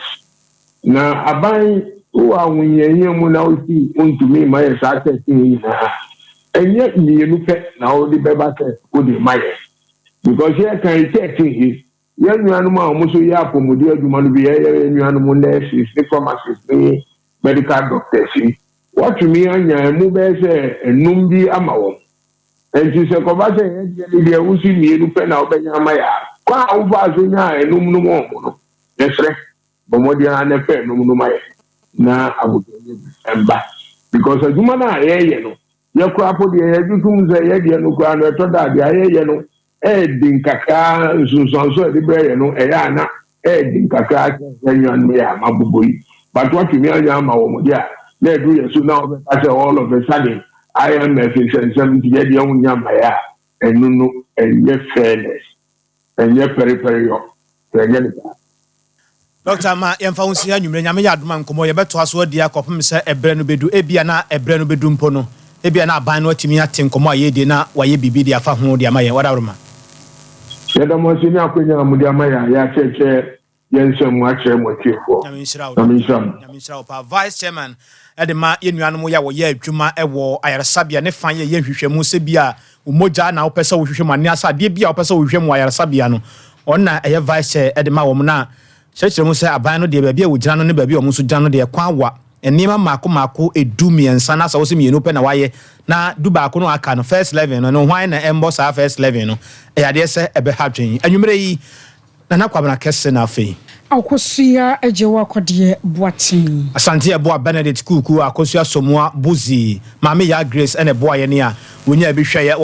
Na aban wowɔ ahohiahia mu na wosi wontumi mma yɛ saa 13 yi nyinaa a, ɛnyɛ mmienu pɛ na wode bɛba sɛ wode ma yɛ. Because yɛka yi 13 yi, Yɛn nuanom a wɔn nso yɛ apɔmuden adwuma no bi, yɛyɛ yɛn nuanom nurses ne pharmacists ne medical doctors yi, wɔatumi anya ɛmu bɛyɛ sɛ nnum bi ama wɔn. Enti sɛ kɔba sɛ yɛn deɛ no deɛ wosi mmienu pɛ na wobɛnya ama yɛ a, kwan a wofaa so nyaa enum no ma wɔn no, yɛsrɛ, bɔ mmɔden ara na pɛ enum no ma yɛn na abotɔyam mba. Because adwuma no a yɛreyɛ no, yɛ koraa po deɛ yɛgye tom sɛ yɛ deɛ no koraa no ɛtɔ da a deɛ yɛyɛ no ɛyɛ den kakra, nsunsuanso a ɛde brɛ yɛn no, ɛyɛ a na ɛyɛ den kakra kyɛn sɛ nuanom yi a mabobɔ yi. But woatumi anya ama wɔn de a, na ɛduru yɛn so na wɔbɛka sɛ all of a sudden IMF nsɛnsɛm nti yɛn deɛ wonnya mmaeɛ a, ɛno no ɛnyɛ fairness, ɛnyɛ pɛrepɛreyɔ, sɛ ɛnyɛ no saa. Doctor ma yɛmfa wo nsi ha anwumerɛ, Nyame yɛ adom a nkɔmmɔ yɛbɛtoa so adi akɔpem sɛ ɛberɛ no bɛdu, ebia na ɛberɛ no bɛdu mpo no, ebia na aban no atumi ate nkɔmmɔ a yɛredie na wayɛ biribi de afa ho de ama yɛn. Wadaworoma. Yɛda mo ase ne akwanya a mode ama yɛn a yɛakyerɛkyerɛ yɛn nsɛm mu akyerɛ mo atiefoɔ. Nyame nhyira wo Nyame Doctor. nhyira mo. Nyame nhyira wo paa. Vice Chairman de ma yɛn nuanom yi a wɔyɛ adwuma wɔ ayaresabea ne fa yɛyɛ nhwehwɛmu sɛ bi a wo mogya na wopɛ sɛ wohwehwɛ mu anaasɛ adeɛ bi a wopɛ sɛ wohwehwɛ mu wɔ ayaresabea no, ɔno na ɛyɛ vice chair de ma wɔn na kyerɛkyerɛ mu sɛ aban no deɛ baabi a wɔgyina no ne baabi a wɔn nso gyina no deɛ kwan wa nneɛma mmaako mmaako edu mmiɛnsa na sɛ wosɛ mmienu pɛ na wayɛ na du baako no aka no first eleven no ɛno hwan na ɛmbɔ saa first eleven no ɛyɛ adeɛ sɛ ɛbɛha dwen anwummerɛ yi Nana Kwabena Kɛse na afei. Akosua Agyewa Kɔdeɛ Boateng. Asante Ɛboa Benedict Kuuku Akosua Somoa Buzi Maame Yaa Grace ɛna ɛboa yɛn a wɔnyaa bi hwɛeɛ.